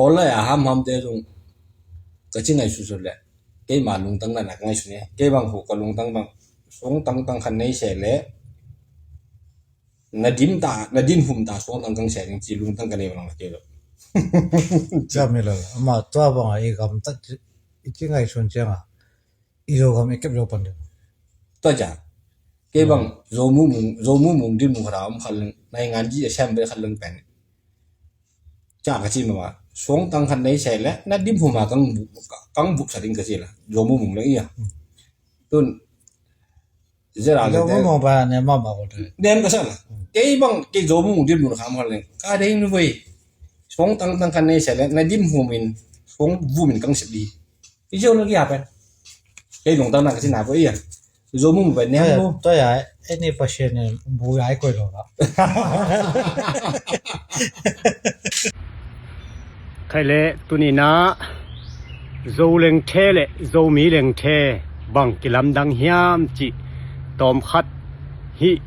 Online a ham ham te zong, ka ci ngai su su le. Kei ma lungtang na nak ngai su ne. Kei bang hu ka lungtang bang. Song tang tang khan nei se le. Na dim ta, na din hum ta, suang tang kang sia ding ci lungtang ka nei bang la kei lo. Cia mi lo, ama tua bang a i gam ta, i ci ngai sun ciang a, i lo gam i kep lo pan ding. Tua cia, kei bang, hmm, zo mu mung, zo mu mung din mung khat a om khat leng, nai ngan ji a siam be khat leng pen. Cia ka ci ma ma, suang tang khan nei se le, na dim hum a kang bu, kang bu sa ding ka ci la, zo mu mung leng i a. Hmm. Tun, Zera le te. Mong ba ne ma ma ko te. Nem ka sa la. Kei bang, kei zo mung dim mun kham hal le. Ka dei nu voi. Song tang tang kan nei sa le, na dim hum in, song vum in kang sep di. I zo na ki apen. Kei long tang na ka sin na ko iya. Zo mung ba nem mo. Tua ya, eni pa shen ne, bu ya ai koi lo la. Khai le tuni na Zo lengthe le Zomi lengthe bang kilamdang hiam cih tawmkhat hih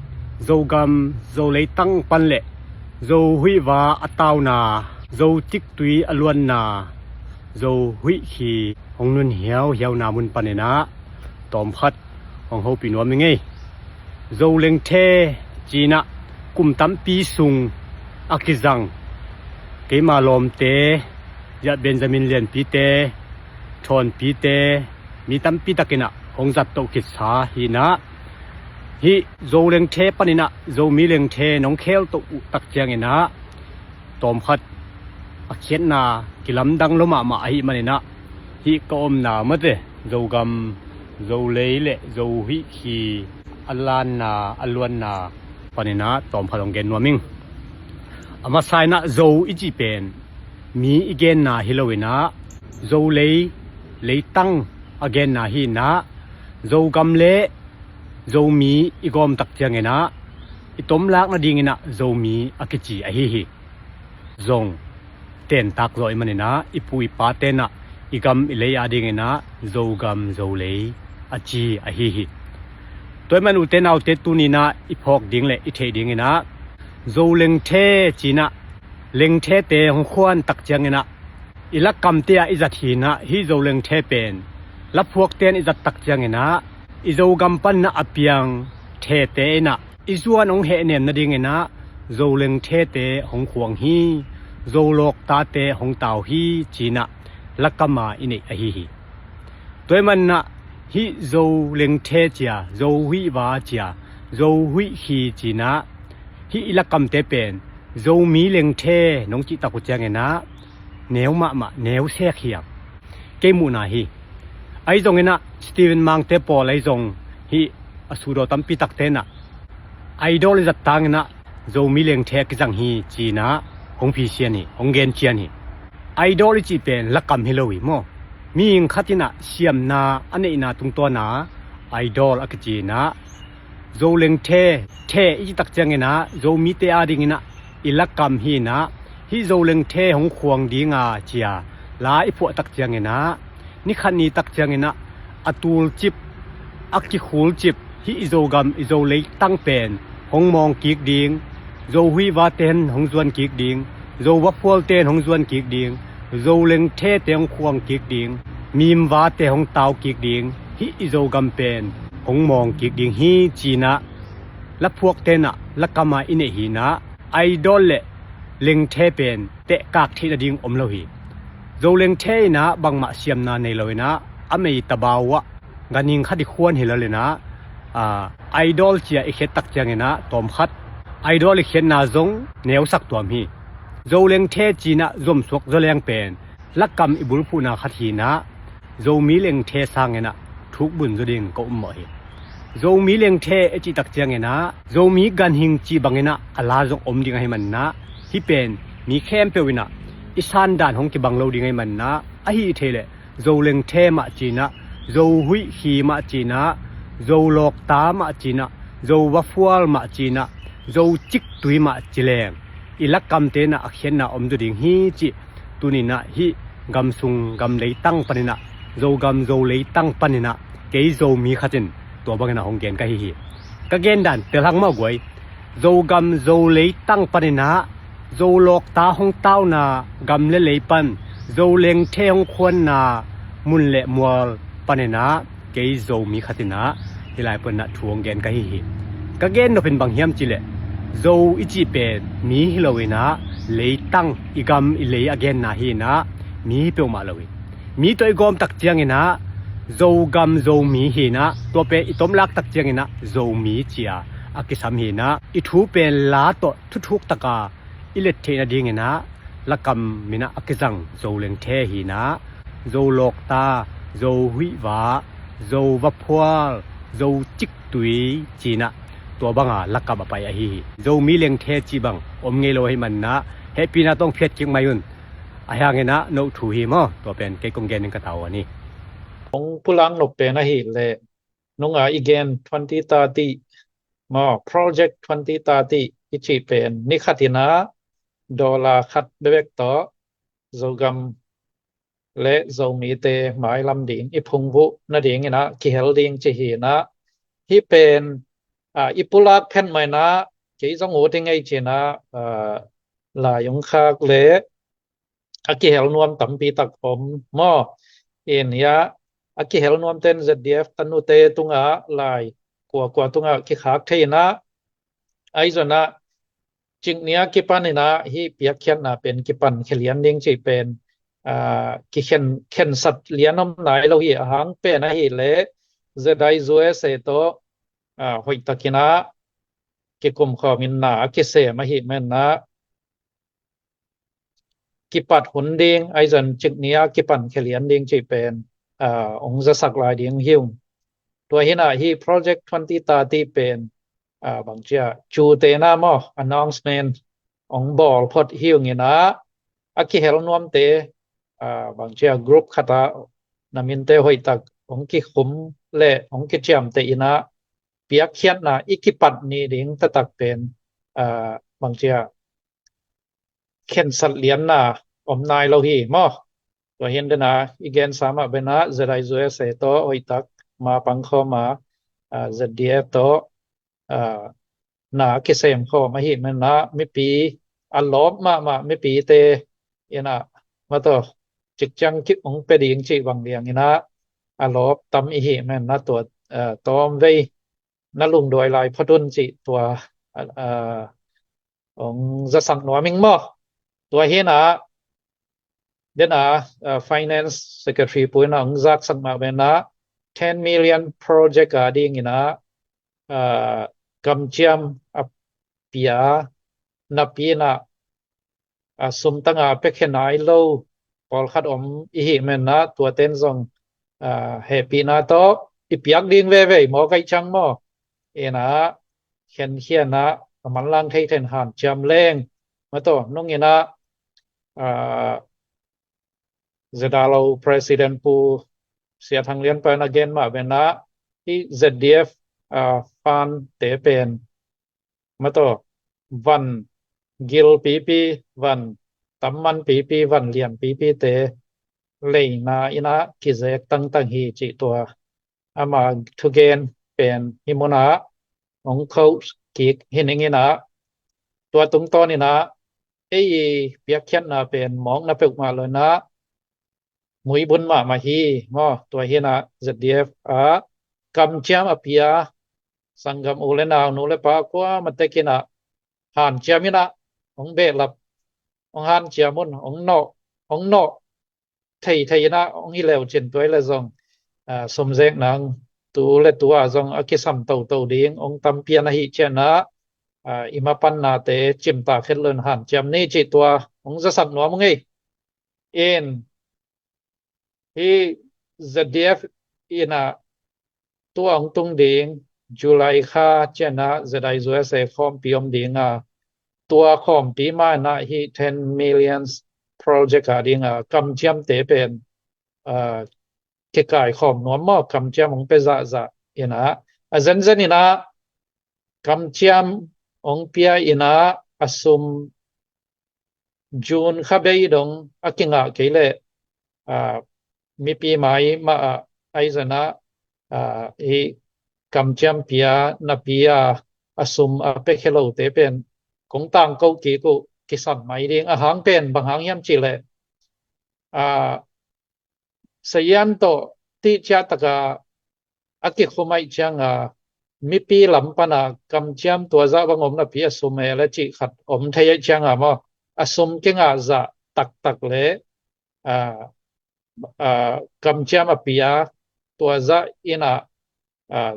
Zogam Zo leitang pan le Zo huihva a tauna, Zo tiktui a luanna, Zo huihkhi hong nun hiauhiauna mun paninah tawmkhat hong hopih nuam i ngei. Zo lengthe cinah kum tampi sung a kizang keima lawmte, ziah Benjamin Lianpite, Thawnpite, mi tampi takinah hong zat toh khitsa hinah hih Zo lengthe paninah Zomi lengthe nong khel toh uh tak cianginah tawmkhat a khiatna kilamdang lo mahmah ahih maninah hih ka omna mate Zogam Zo lei le Zo huihkhi a lanna a luanna paninah tawmkhat hong gen nuam ing. A masa inah Zo i cih pen mi i genna hi loinah Zo lei leitang a genna hinah Zogam le Zomi i gawm tak cianginah i tomlak nadinginah Zomi a kici ahi hi. Zong tentak zawh i maninah i pu i pa tenah i gam i lei a dinginah Zogam Zo lei a ci ahi hi. Tua i man ute naute tuninah i phawk ding le i theih dinginah Zo lengthe cinah lengthete hong khuan tak cianginah i lakamte ah i zat hinah hih Zo lengthe pen laphuakte in i zat tak cianginah i Zogam paninah a piang thete inah i zuan hong hehnem nadinginah Zo lengthete hong khuang hi, Zo lawktate hong tau hi cinah lakama i neih ahi hi. Tua i manah hih Zo lengthe cia, Zo huihva cia, Zo huihkhi cinah hih i lakamte pen Zomi lengthe nong cihtak uh cianginah neu mahmah, neu sek hiam. Kei muhna hi. Ahi zonginah Stephen Mangte pawl ahi zong hih a sudaw tampi takte inah idol i zat tanginah Zomi lengthe a kizang hi cinah hong phisian hi, hong gencian hi. Idol i cih pen lakam hi lo hi maw? Mihing khat inah siamna a neihna tungtawna idol a kici inah Zo lengthe, the i cih tak cianginah Zomite a dinginah i lakam hinah hih Zo lengthe hong khuang dinga cia la i phuah tak cianginah nikhat ni tak cianginah a tulcip, a kikhulcip hih i Zogam i Zo leitang pen hong mawng kik ding, Zo huihvate in hong zuan kik ding, Zo vaphualte in hong zuan kik ding, Zo lengthete hong khuang kik ding, mimvate hong tau kik ding, hih i Zogam pen hong mawng kik ding hi ci-in ah laphuakte in ah lakam ah i neih hi-in ah, idol le lengthe pen tehkak theih nading om lo hi. Zo lengthe in ah bangmah siamna nei lo in ah, a mei tabau ah ganhing khat i khuan hi lel in ah, aa, idol ci-a i khiat tak ciangin ah tawmkhat idol i khiatna zong neusak tuam hi. Zo lengthe ci-in ah zomsuak zaw leng pen lakam i bulphuhna khat hi-in ah, Zomi lengthe sangin ah thukbun zaw ding ka ummawh hi. Zomi lengthe i cih tak ciangin ah Zomi ganhing cih bangin ah a la zong om ding ahih manin ah, hih pen mi khempeuh in ah i sandan hong kibang lo ding ahih manin ah, ahi thei leh Zo lengthe mah ci-in ah, Zo huih khi mah ci-in ah, Zo lawkta mah ci-in ah, Zo vaphual mah ci-in ah, Zo ciktui mah ci leng i lakamte in ah a khiatna om zaw ding hi cih tuni-in ah hih gamsung gam leitang panin ah, Zogam Zo leitang panin ah kei Zomi khat in tua bangin ah hong gen ka hi hi. Ka gendan tel hang maw guai. Zogam Zo leitang panin ah Zo lawkta hong tauna gam le lei pan, Zo lengthe hong khuanna mun le mual panin ah kei Zomi khat in ah hih lai panin ah thu hong gen ka hi hi. Ka gen nop in bang hiam cih leh, Zo i cih pen mi hi lo in ah, leitang, i gam i lei a genna hi-in ah, mi hi peuhmah lo hi. Mi tawh i gawm tak ciangin ah Zogam Zomi hi-in ah, tua pen i tomlak tak ciangin ah Zomi ci-a a kisam hi-in ah, i thu pen la tawh thuthuk taka i let theih nadingin ah lakam in ah a kizang Zo lengthe hi-in ah, Zo lawkta, Zo huihva, Zo vaphual, Zo ciktui ci-in ah tua banga lakam a pai ahi hi. Zomi lengthe cih bang om ngei lo ahih manin ah hehpihna tawh hong phiat kik mai un. Ahih hangin ah no thu hi maw, tua pen kei kong gen ding ka tau a ni. Hong pulak nop pen ahih leh nunga i gen twenty thirty maw, Project twenty thirty i cih pen ni khat in ah dollar khat bekbek tawh Zogam le Zomite mailam ding i phungvuh nadingin ah kihel ding cih hi-in ah, hih pen, aa, i pulak phet mah in ah kei zong ut ing ei ci-in ah, aa, lai hong khak le a kihel nuam tampi tak om maw. In ah a kihel nuamte in Z D F tanute tungah lai kuakua tungah kikhak thei in ah, ahi zongin ah cikni a kipan in ah hih piakkhiatna pen kipan khia lian ding cih pen, aa, kikhen, khensat lian om nai lo hi. A hang pen ahih leh Z I U S A tawh, aa, hoihtakin ah kikum khawm in na a kisem ahih manin ah kipat hun ding, ahi zongin cikni a kipan khia lian ding cih pen, aa, hong zasak lai ding hi ung. Tua hi-in ah hih Project twenty thirty pen, aa, bangci a, cute na maw, announcement hong bawl phot hi ung in ah, a kihel nuamte, aa, bangci a, group khat ah na minte hoihtak hong kikhum le hong kiciamteh in ah piakkhiatna i kipat ni ding taktak pen, aa, bangci a, khensat lianna om nai lo hi maw. Tua hi-in den a i gensa mah bangin ah Z I U S A tawh hoihtak ma pang khawm a, aa, Z D F tawh, aa, na kisem khawm ahih manin ah mipi a lawp mahmah mipite in ah, mah tawh, cikciang kip hong pia ding cih bang liangin ah a lawp tam i hih manin ah tua, aa, tawmvei na lungduai lai phot un cih tua, aa, aa, hong zasak nuam ing maw. Tua hi-in ah, den a, aa, Finance Secretary pu in ah hong zaksak mah bangin ah ten million project a dingin ah, aa, kamciam a pia napi in ah, aa, sum tanga pia khia nai lo pawlkhat om i hih manin ah, tuate in zong, aa, hehpihna tawh i piak ding veve, mawk ahih ciang maw. In ah khenkhia in ah a manlang thei teng hanciam leng, mah tawh, nung in ah, aa, ZRO President Pu Sia Thang Lian pa in a gen mah bangin ah, hih Z D F, aa, fund te pen, mah tawh, van gil pipi, van tamman pipi, van lian pipite leina in ah kizek tangtang hi cih tua ama thugen pen hih mun ah hong quote kik hi ning in ah, tua tungtawn in ah ei i piakkhiatna pen mawkna peuhmah lo in ah, muibun mahmah hi maw. Tua hi inah Z D F ah kamciam a pia sanggam u le nau, nu le pa kuamah tekin ah hanciam inah hong behlap, hong hanciam un, hong nawh, hong nawh theithei inah hong hi leucin tua hi le zong, ah, sumzek nang tu le tu ah zong a kisam toto ding hong tampian ahi cianah, ah, i mapannate cimtak het loin hanciam ni cih tua hong zasak nuam ung ei. In hih Z D F inah tua hong tung ding July kha cianah Z I U S A khawmpi om ding a, tua khawmpi mah inah hih ten millions project a ding a kamciamte pen, ah, kikaikhawm nuam maw, kamciam hong pia zahzah inah, a zenzen inah kamciam hong pia inah a sum June kha bei dong a kingah kei leh, ah, mipi mai mah ah ahi zongin ah, ah, i kamciam pia napi a, a sum a pia khia lote pen kong tangko kik uh, kisam mai ding. A hang pen bang hang hiam cih leh, ah, sazian tawh tihciah taka a kikhum ahih cianga mipi lam pana kamciam tua zah bang om napi a sum e le cih khat om thei ahih cianga maw, a sum kingah zah taktak le, ah, ah, kamciam a pia tua zah inah, ah,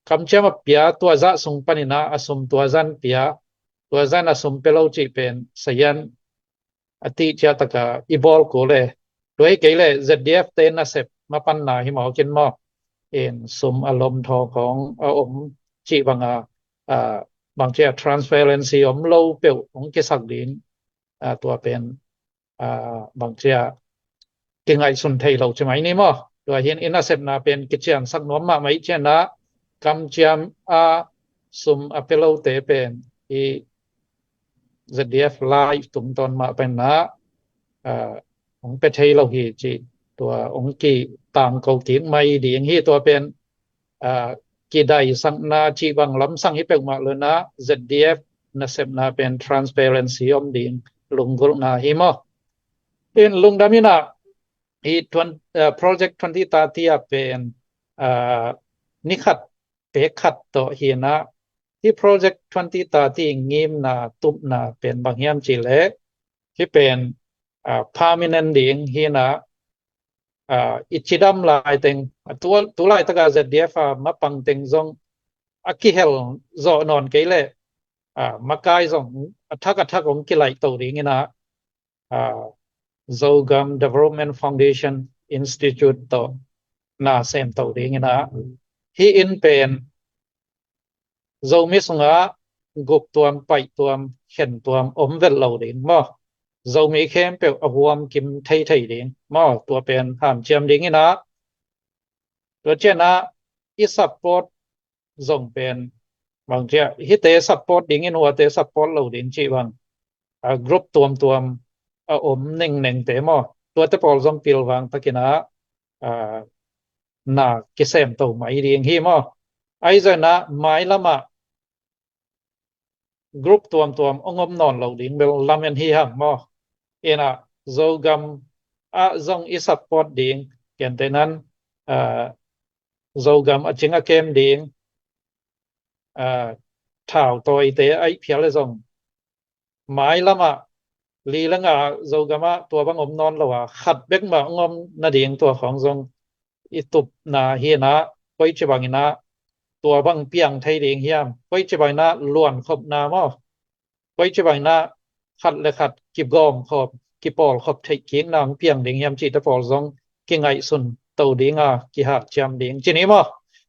kamciam a pia tua zah sung paninah a sum tua zan pia, tua zan a sum pia lo cih pen sazian a tihciah taka i bawl kul e. Tua hi kei leh Z D F te nasep mapanna hi mawk in maw, in sum a lom thaw khawng a om cih banga, ah, bangcia transparency om lo peuh hong kisak ding, ah, tua pen, ah, bangcia kingaihsun thei lo ci mai ni maw. Tua hi in i nasepna pen kiciansak nuam mahmah ih cianah kamciam a sum a pia lote pen i Z D F lai tungtawn mah penah, ah, hong pia thei lo hi cih tua hong kitangko kik mai ding hi. Tua pen, ah, kidaisakna cih bang lamsang hi peuhmah lo inah Z D F nasepna pen transparency om ding lunggulhna hi maw. In lungdam inah hih twen-, ah, Project twenty thirty ah pen, ah, ni khat pek khat tawh hi inah, hih Project twenty thirty ngimna tupna pen bang hiam cih leh hih pen, ah, permanent ding hi inah, ah, i cidam laiteng, ah, tu, tu laitaka Z D F a mapang teng zong a kihel zawh nawn kei leh, ah, makai zong a thak a thak hong kilaih to ding inah, ah, Zogam Development Foundation Institute tawh na sem to ding inah, hih inn pen Zomi sungah guptuam, paihtuam, khentuam om vet lo ding maw. Zomi khempeuh a huam kim theithei ding maw, tua pen hanciam ding inah, tua cianah i support zong pen bangcia hihte support dingin huate support lo ding cih bang, ah, group tuamtuam a om nengnengte maw, tuate pawl zong pilvang takinah, ah, na kisemto mai ding hi maw. Ahi zongin ah mailamah group tuamtuam hong om nawn lo ding bel lamen hi hang maw. Inah Zogam ah zong i support ding, gentehnan, ah, Zogam a cing a kem ding, ah, thautawite ahih phial le zong mailamah li le nga Zogamah tua bang om nawn lo a, khat bek mah hong om nading tua khawng zong i tupna hi inah, koici bang inah tua bang piang thei ding hiam, koici bang inah luankhopna maw, koici bang inah khat le khat kigawmkhop, kipawlkhop theih kikna hong piang ding hiam cihte pawl zong kingaihsun to dinga, kihanciam ding ci ni maw.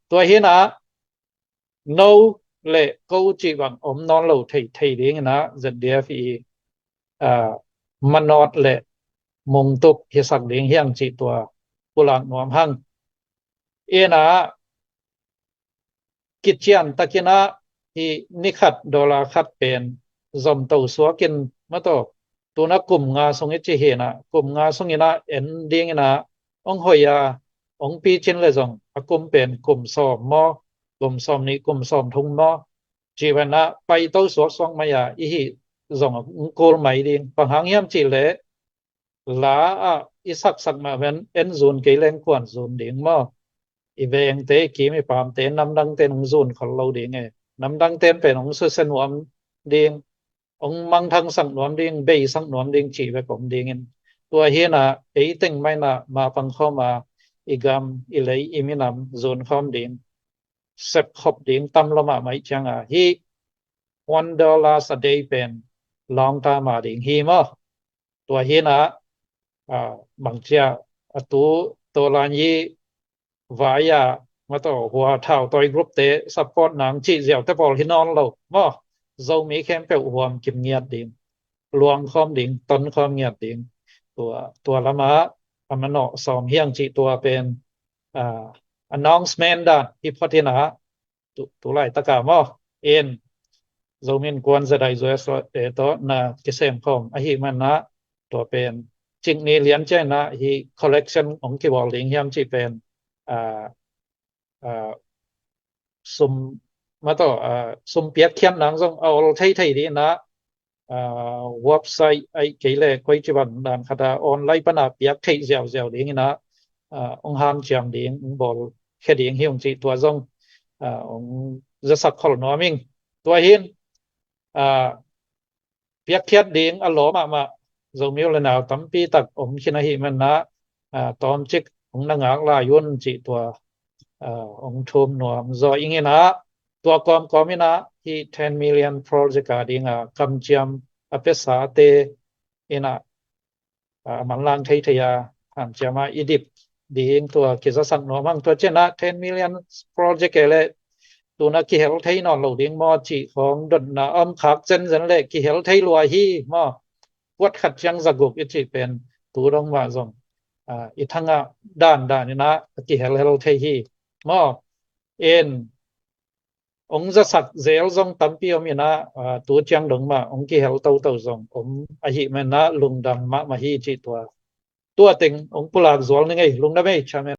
Tua hi inah no le ko cih bang om nawn lo thei, thei ding inah Z D F i, ah, manawt le mungtup hisak ding hi hang cih tua pulak nuam hang. Inah kician takinah hih ni khat dollar khat pen zomto suakin mataw, tuna kum nga sung i ci hi inah, kum nga sung inah en ding inah hong hoih a, hong picin le zong a kum pen kum sawm maw, kum sawm nih, kum sawm thum maw, cih bang inah paito suaksuak mai a, i hih zong hong kul mai ding. Bang hang hiam cih leh la ah i saksak mah ven, en zun kei leng kuan zun ding maw? I vengte, i kim i pamte, namdangte in hong zun khol lo ding e. Namdangte in pen hong susia nuam ding, hong mangthangsak nuam ding, beisak nuam ding cih bek om dingin, tua hi inah ei teng mah inah mapang khawm a, i gam, i lei, i minam zun khawm ding, sepkhop ding tam lo mahmah ih cianga, hih one dollars a day pen long term a ding hi maw? Tua hi inah, ah, bangcia a tu tawlan hi vai a, mataw, hua thau tawi group te support nang cih ziaute pawl hi nawn lo maw? Zomi khempeuh huam kim ngiat ding, luang khawm ding, ton khawm ngiat ding. Tua, tua lamah a manawh sawm hiang cih tua pen, ah, announcement dan hi phot inah, tu, tu laitaka maw, in Zomi Innkuan Zedai U S A tawh na kisem khawm ahih manah, tua pen cik ni lian ciang inah hih collection hong kibawl ding hiam cih pen, ah, ah, sum, mataw, ah, sum piakkhiat nang zong a ol theithei ding inah, ah, website ahih kei leh koici bang dan khat a online pana piak theih ziauziau ding inah, ah, hong hanciam ding, hong bawlkhia ding hi ung cih tua zong, ah, hong zasak khol nuam ing. Tua hi in, ah, piakkhiat ding a lawm mahmah Zomi u le nau tampi tak om khin ahih manah, ah, tawmcik hong na ngak lai un cih tua, ah, hong thum nuam zaw ing inah, tua kawmkawm inah hih ten million project a dingah kamciam a piasate inah, ah, a manlang theithei a hanciam a i dip ding tua kizasak nuam hang. Tua cianah ten million project e leh tuna kihel thei nawn lo ding maw cih khawng dotna om khak zenzen leh kihel thei lua hi maw? Kuat khat ciang zaguk i cih pen tu dong mah zong, ah, i thangah dandan inah a kihelhel thei hi maw? In hong zasak zel zong tampi om inah, ah, tu ciang dong mah hong kihel toto zong om ahih manah lungdam mahmah hi cih tua, tua teng hong pulak zual ning ei. Lungdam ei, Chairman.